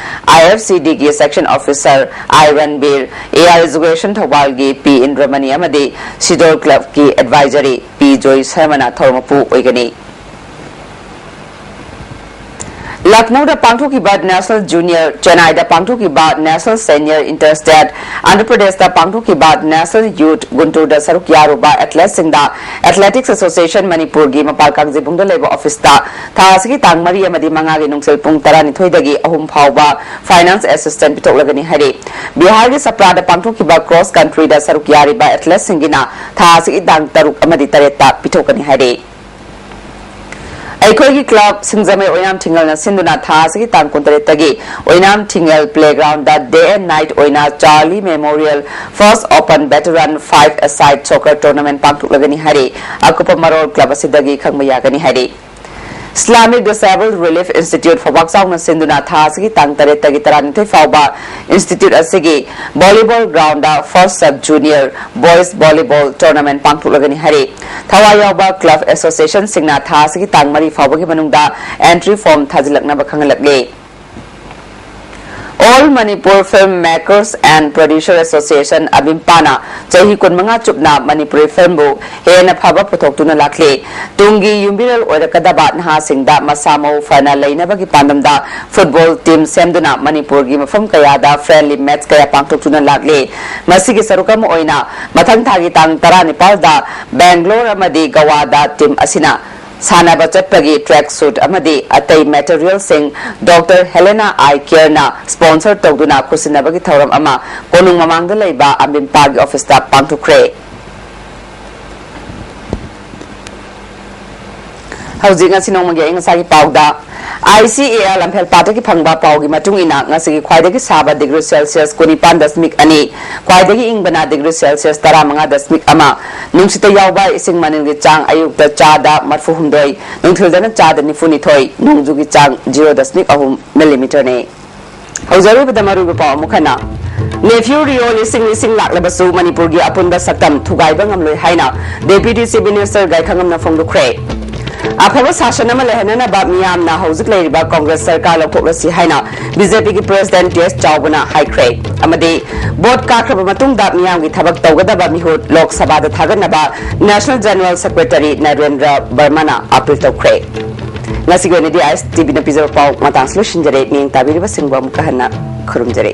ꯑꯥꯏ ꯑꯦꯐ ꯁꯤ ꯗꯤꯒꯤ section officer I Ranbir, A I education ꯊꯧꯕꯥꯜꯒꯤ ꯄꯤ ꯏꯟꯗ꯭ꯔꯃꯅꯤ ꯑꯃꯗꯤ ꯁꯤꯗꯣꯜ ꯀ꯭ꯂꯕꯀꯤ ꯑꯦꯗꯚꯥꯏꯖꯔꯤ ꯄꯤ ꯖꯣꯏ ꯁꯔꯃꯅ ꯊꯧꯔꯝ ꯃꯄꯨ ꯑꯣꯏꯒꯅꯤ꯫ ꯂꯈꯅꯧꯗ ꯄꯥꯡꯊꯣꯛꯈꯤꯕ ꯅꯦꯁꯅꯦꯜ ꯖꯨꯅꯤꯌꯔ, ꯆꯦꯟꯅꯥꯏꯗ ꯄꯥꯡꯊꯣꯛꯈꯤꯕ national senior inter state, Andhra ꯄ꯭ꯔꯗꯦꯁꯇ ꯄꯥꯡꯊꯣꯛꯈꯤꯕ ꯅꯦꯁꯅꯦꯜ ꯌꯨꯊ ꯒꯨꯟꯇꯨꯔꯗ ꯁꯔꯨꯛ ꯌꯥꯔꯨꯕ ꯑꯦꯊꯂꯦꯠꯁꯤꯡꯗ ꯑꯦꯊꯂꯦꯇꯤꯛꯁ ꯑꯦꯁꯣꯁꯤꯌꯦꯁꯟ ꯃꯅꯤꯄꯨꯔꯒꯤ ꯃꯄꯥꯜ ꯀꯥꯡꯖꯩꯕꯨꯡꯗ ꯂꯩꯕ ꯑꯣꯐꯤꯁꯇ ꯊꯥ ꯑꯁꯤꯒꯤ ꯇꯥꯡ ꯃꯔꯤ ꯑꯃꯗꯤ ꯃꯉꯥꯒꯤ ꯅꯨꯡꯊꯤꯜ ꯄꯨꯡ ꯇꯔꯥꯅꯤꯊꯣꯏꯗꯒꯤ ꯑꯍꯨꯝ ꯐꯥꯎꯕ ꯐꯥꯏꯅꯥꯟꯁ ꯑꯦꯁꯤꯁꯇꯦꯟꯁ ꯄꯤꯊꯣꯛꯂꯒꯅꯤ ꯍꯥꯏꯔꯤ꯫ ꯕꯤꯍꯥꯔꯒꯤ ꯁꯄ꯭ꯔꯥꯗ ꯄꯥꯡꯊꯣꯛꯈꯤꯕ ꯀ꯭ꯔꯣꯁ ꯀꯟꯇ꯭ꯔꯤꯗ ꯁꯔꯨꯛ ꯌꯥꯔꯤꯕ ꯑꯦꯊꯂꯦꯠꯁꯤꯡꯒꯤꯅ ꯊꯥ ꯑꯁꯤꯒꯤ ꯇꯥꯡ ꯇꯔꯨꯛ ꯑꯃꯗꯤ ꯇꯔꯦꯠꯇ ꯄꯤꯊꯣꯛꯀꯅꯤ ꯍꯥꯏꯔꯤ꯫ ꯑꯩꯈꯣꯏꯒꯤ ꯀ꯭ꯂꯕ ꯁꯤꯡꯖꯃꯩ ꯑꯣꯏꯅꯥꯝ ꯊꯤꯡꯒꯜꯅ ꯁꯤꯟꯗꯨꯅ ꯊꯥ ꯑꯁꯤꯒꯤ ꯇꯥꯡ ꯀꯨꯟꯇꯔꯦꯠꯇꯒꯤ ꯑꯣꯏꯅꯥꯝ Thingal playground day and night ꯑꯣꯏꯅ Charlie memorial first open veteran five a side soccer tournament ꯄꯥꯡꯊꯣꯛꯂꯒꯅꯤ ꯍꯥꯏꯔꯤ꯫ ꯑꯀꯨꯞꯄ ꯃꯔꯣꯜ ꯀ꯭ꯂꯕ ꯑꯁꯤꯗꯒꯤ ꯈꯪꯕ ꯌꯥꯒꯅꯤ ꯍꯥꯏꯔꯤ꯫ ꯏꯁꯂꯥꯃꯤꯛ ꯗꯤꯁꯦꯕꯜ ꯔꯤꯂꯤꯐ ꯏꯟꯁꯇꯤꯇ꯭ꯌꯨꯠ ꯐꯧꯕꯥꯛ ꯆꯥꯎꯅ ꯁꯤꯟꯗꯨꯅ ꯊꯥ ꯑꯁꯤꯒꯤ ꯇꯥꯡ ꯇꯔꯦꯠꯇꯒꯤ ꯇꯔꯥꯅꯤꯊꯣꯏ ꯐꯥꯎꯕ ꯏꯟꯁꯇꯤꯇ꯭ꯌꯨꯠ ꯑꯁꯤꯒꯤ volleyball ground first sub junior boys volleyball tournament ꯄꯥꯡꯊꯣꯛꯂꯒꯅꯤ ꯍꯥꯏꯔꯤ꯫ ꯊꯋꯥꯏ ꯌꯥꯎꯕ ꯀ꯭ꯂꯕ ꯑꯦꯁꯣꯁꯤꯌꯦꯁꯟꯁꯤꯡꯅ ꯊꯥ ꯑꯁꯤꯒꯤ ꯇꯥꯡ ꯃꯔꯤ ꯐꯥꯎꯕꯒꯤ ꯃꯅꯨꯡꯗ ꯑꯦꯟꯇ꯭ꯔꯤ ꯐꯣꯔꯝ ꯊꯥꯖꯤꯜꯂꯛꯅꯕ ꯈꯪꯍꯜꯂꯛꯂꯤ꯫ All Manipur Film Makers and Producer Association, ꯑꯕꯤꯝꯄꯥꯅ ꯆꯍꯤ ꯀꯨꯟꯃꯉꯥ ꯆꯨꯞꯅ ꯃꯅꯤꯄꯨꯔꯤ ꯐꯤꯜꯝꯕꯨ ꯍꯦꯟꯅ ꯐꯕ ꯄꯨꯊꯣꯛꯇꯨꯅ ꯂꯥꯛꯂꯤ꯫ ꯇꯨꯡꯒꯤ ꯌꯨꯝꯕꯤꯔꯦꯜ ꯑꯣꯏꯔꯛꯀꯗꯕ ꯅꯍꯥꯁꯤꯡꯗ ꯃꯁꯥ ꯃꯎ ꯐꯅ ꯂꯩꯅꯕꯒꯤ ꯄꯥꯟꯗꯝꯗ ꯐꯨꯠꯕꯣꯜ ꯇꯤꯝ ꯁꯦꯝꯗꯨꯅ ꯃꯅꯤꯄꯨꯔꯒꯤ ꯃꯐꯝ ꯀꯌꯥꯗ ꯐ꯭ꯔꯦꯟꯂꯤ ꯃꯦꯠꯆ ꯀꯌꯥ ꯄꯥꯡꯊꯣꯛꯇꯨꯅ ꯂꯥꯛꯂꯤ꯫ ꯃꯁꯤꯒꯤ ꯁꯔꯨꯛ ꯑꯃ ꯑꯣꯏꯅ ꯃꯊꯪ ꯊꯥꯒꯤ ꯇꯥꯡ ꯇꯔꯥꯅꯤꯄꯥꯜꯗ ꯕꯦꯡꯒ꯭ꯂꯣꯔ ꯑꯃꯗꯤ ꯒꯋꯥꯗ ꯇꯤꯝ ꯑꯁꯤꯅ ꯁꯥꯟꯅꯕ ꯆꯠꯄꯒꯤ ꯇ꯭ꯔꯦꯛ ꯁꯨꯠ ꯑꯃꯗꯤ ꯑꯇꯩ ꯃꯦꯇꯔꯤꯌꯦꯜꯁꯤꯡ ꯗꯣꯛꯇꯔ ꯍꯦꯂꯦꯅꯥ ꯑꯥꯏ ꯀꯦꯌꯔꯅ ꯁ꯭ꯄꯣꯟꯁꯔ ꯇꯧꯗꯨꯅ ꯈꯨꯠꯁꯤꯟꯅꯕꯒꯤ ꯊꯧꯔꯝ ꯑꯃ ꯀꯣꯅꯨꯡ ꯃꯃꯥꯡꯗ ꯂꯩꯕ ꯑꯝꯕꯤꯝꯄꯥꯒꯤ ꯑꯣꯐꯤꯁꯇ ꯄꯥꯡꯊꯣꯛꯈ꯭ꯔꯦ꯫ ꯍꯧꯖꯤꯛ ꯉꯁꯤ ꯅꯣꯡꯃꯒꯤ ꯑꯏꯪ ꯑꯁꯥꯒꯤ ꯄꯥꯎꯗ, ICAR ꯂꯝꯐꯦꯜ ꯄꯥꯠꯇꯒꯤ ꯐꯪꯕ ꯄꯥꯎꯒꯤ ꯃꯇꯨꯡ ꯏꯟꯅ, ꯉꯁꯤꯒꯤ ꯈ꯭ꯋꯥꯏꯗꯒꯤ ꯁꯥꯕ ꯗꯤꯒ꯭ꯔꯤ ꯁꯦꯜꯁꯤꯌꯁ ꯀꯨꯟꯅꯤꯄꯥꯟ ꯗꯁꯃꯤꯛ ꯑꯅꯤ, ꯈ꯭ꯋꯥꯏꯗꯒꯤ ꯏꯪꯕꯅ ꯗꯤꯒ꯭ꯔꯤ ꯁꯦꯜꯁꯤꯌꯁ ꯇꯔꯥꯃꯉꯥ ꯗꯁꯃꯤꯛ ꯑꯃ, ꯅꯨꯡꯁꯤꯠꯇ ꯌꯥꯎꯕ ꯏꯁꯤꯡ ꯃꯅꯤꯜꯒꯤ ꯆꯥꯡ ꯑꯌꯨꯛꯇ ꯆꯥꯗ ꯃꯔꯐꯨ ꯍꯨꯝꯗꯣꯏ, ꯅꯨꯡꯊꯤꯜꯗꯅ ꯆꯥꯗ ꯅꯤꯐꯨ ꯅꯤꯊꯣꯏ, ꯅꯣꯡꯖꯨꯒꯤ ꯆꯥꯡ ꯖꯤꯔꯣ ꯗꯁꯃꯤꯛ ꯑꯍꯨꯝ ꯃꯤꯂꯤꯃꯤꯇꯔꯅꯤ꯫ ꯍꯧꯖꯔꯤꯕꯗ ꯃꯔꯨꯑꯣꯏꯕ ꯄꯥꯎ ꯑꯃꯨꯛ ꯍꯟꯅ꯫ ꯅꯦꯐ꯭ꯌꯨ ꯔꯤꯑꯣ ꯂꯤꯁꯤꯡ ꯂꯤꯁꯤꯡ ꯂꯥꯛꯂꯕꯁꯨ ꯃꯅꯤꯄꯨꯔꯒꯤ ꯑꯄꯨꯟꯕ ꯁꯛꯇꯝ ꯊꯨꯒꯥꯏꯕ ꯉꯝꯂꯣꯏ ꯍꯥꯏꯅ Deputy Chief Minister ꯒꯥꯏꯈꯪꯉꯝꯅ ꯐꯣꯡꯗꯣꯛꯈ꯭ꯔꯦ꯫ ꯑꯐꯕ ꯁꯥꯁꯟ ꯑꯃ ꯂꯩꯍꯟꯅꯅꯕ ꯃꯤꯌꯥꯝꯅ ꯍꯧꯖꯤꯛ ꯂꯩꯔꯤꯕ ꯀꯣꯡꯒ꯭ꯔꯦꯁ ꯁꯔꯀꯥꯔ ꯂꯧꯊꯣꯛꯂꯁꯤ ꯍꯥꯏꯅ BJP ꯒꯤ President ꯇꯤ ꯑꯦꯁ ꯆꯥꯎꯕꯅ ꯍꯥꯏꯈ꯭ꯔꯦ꯫ ꯑꯃꯗꯤ ꯚꯣꯠ ꯀꯥꯈ꯭ꯔꯕ ꯃꯇꯨꯡꯗ ꯃꯤꯌꯥꯝꯒꯤ ꯊꯕꯛ ꯇꯧꯒꯗꯕ ꯃꯤꯍꯨꯠ ꯂꯣꯛ ꯁꯚꯥꯗ ꯊꯥꯒꯠꯅꯕ National General Secretary ꯅꯔꯦꯟꯗ꯭ꯔ ꯕꯔꯃꯅ ꯑꯥꯄꯤꯜ ꯇꯧꯈ꯭ꯔꯦ꯫ ꯉꯁꯤꯒꯤ ꯑꯣꯏꯅꯗꯤ ISTV ꯅ ꯄꯤꯖꯕ ꯄꯥꯎ ꯃꯇꯥꯡꯁꯤ ꯂꯣꯏꯁꯤꯟꯖꯔꯦ꯫ ꯃꯤꯠꯌꯦꯡ ꯇꯥꯕꯤꯔꯤꯕꯁꯤꯡꯕꯨ ꯑꯃꯨꯛꯀ ꯍꯟꯅ ꯈꯨꯔꯨꯝꯖꯔꯤ꯫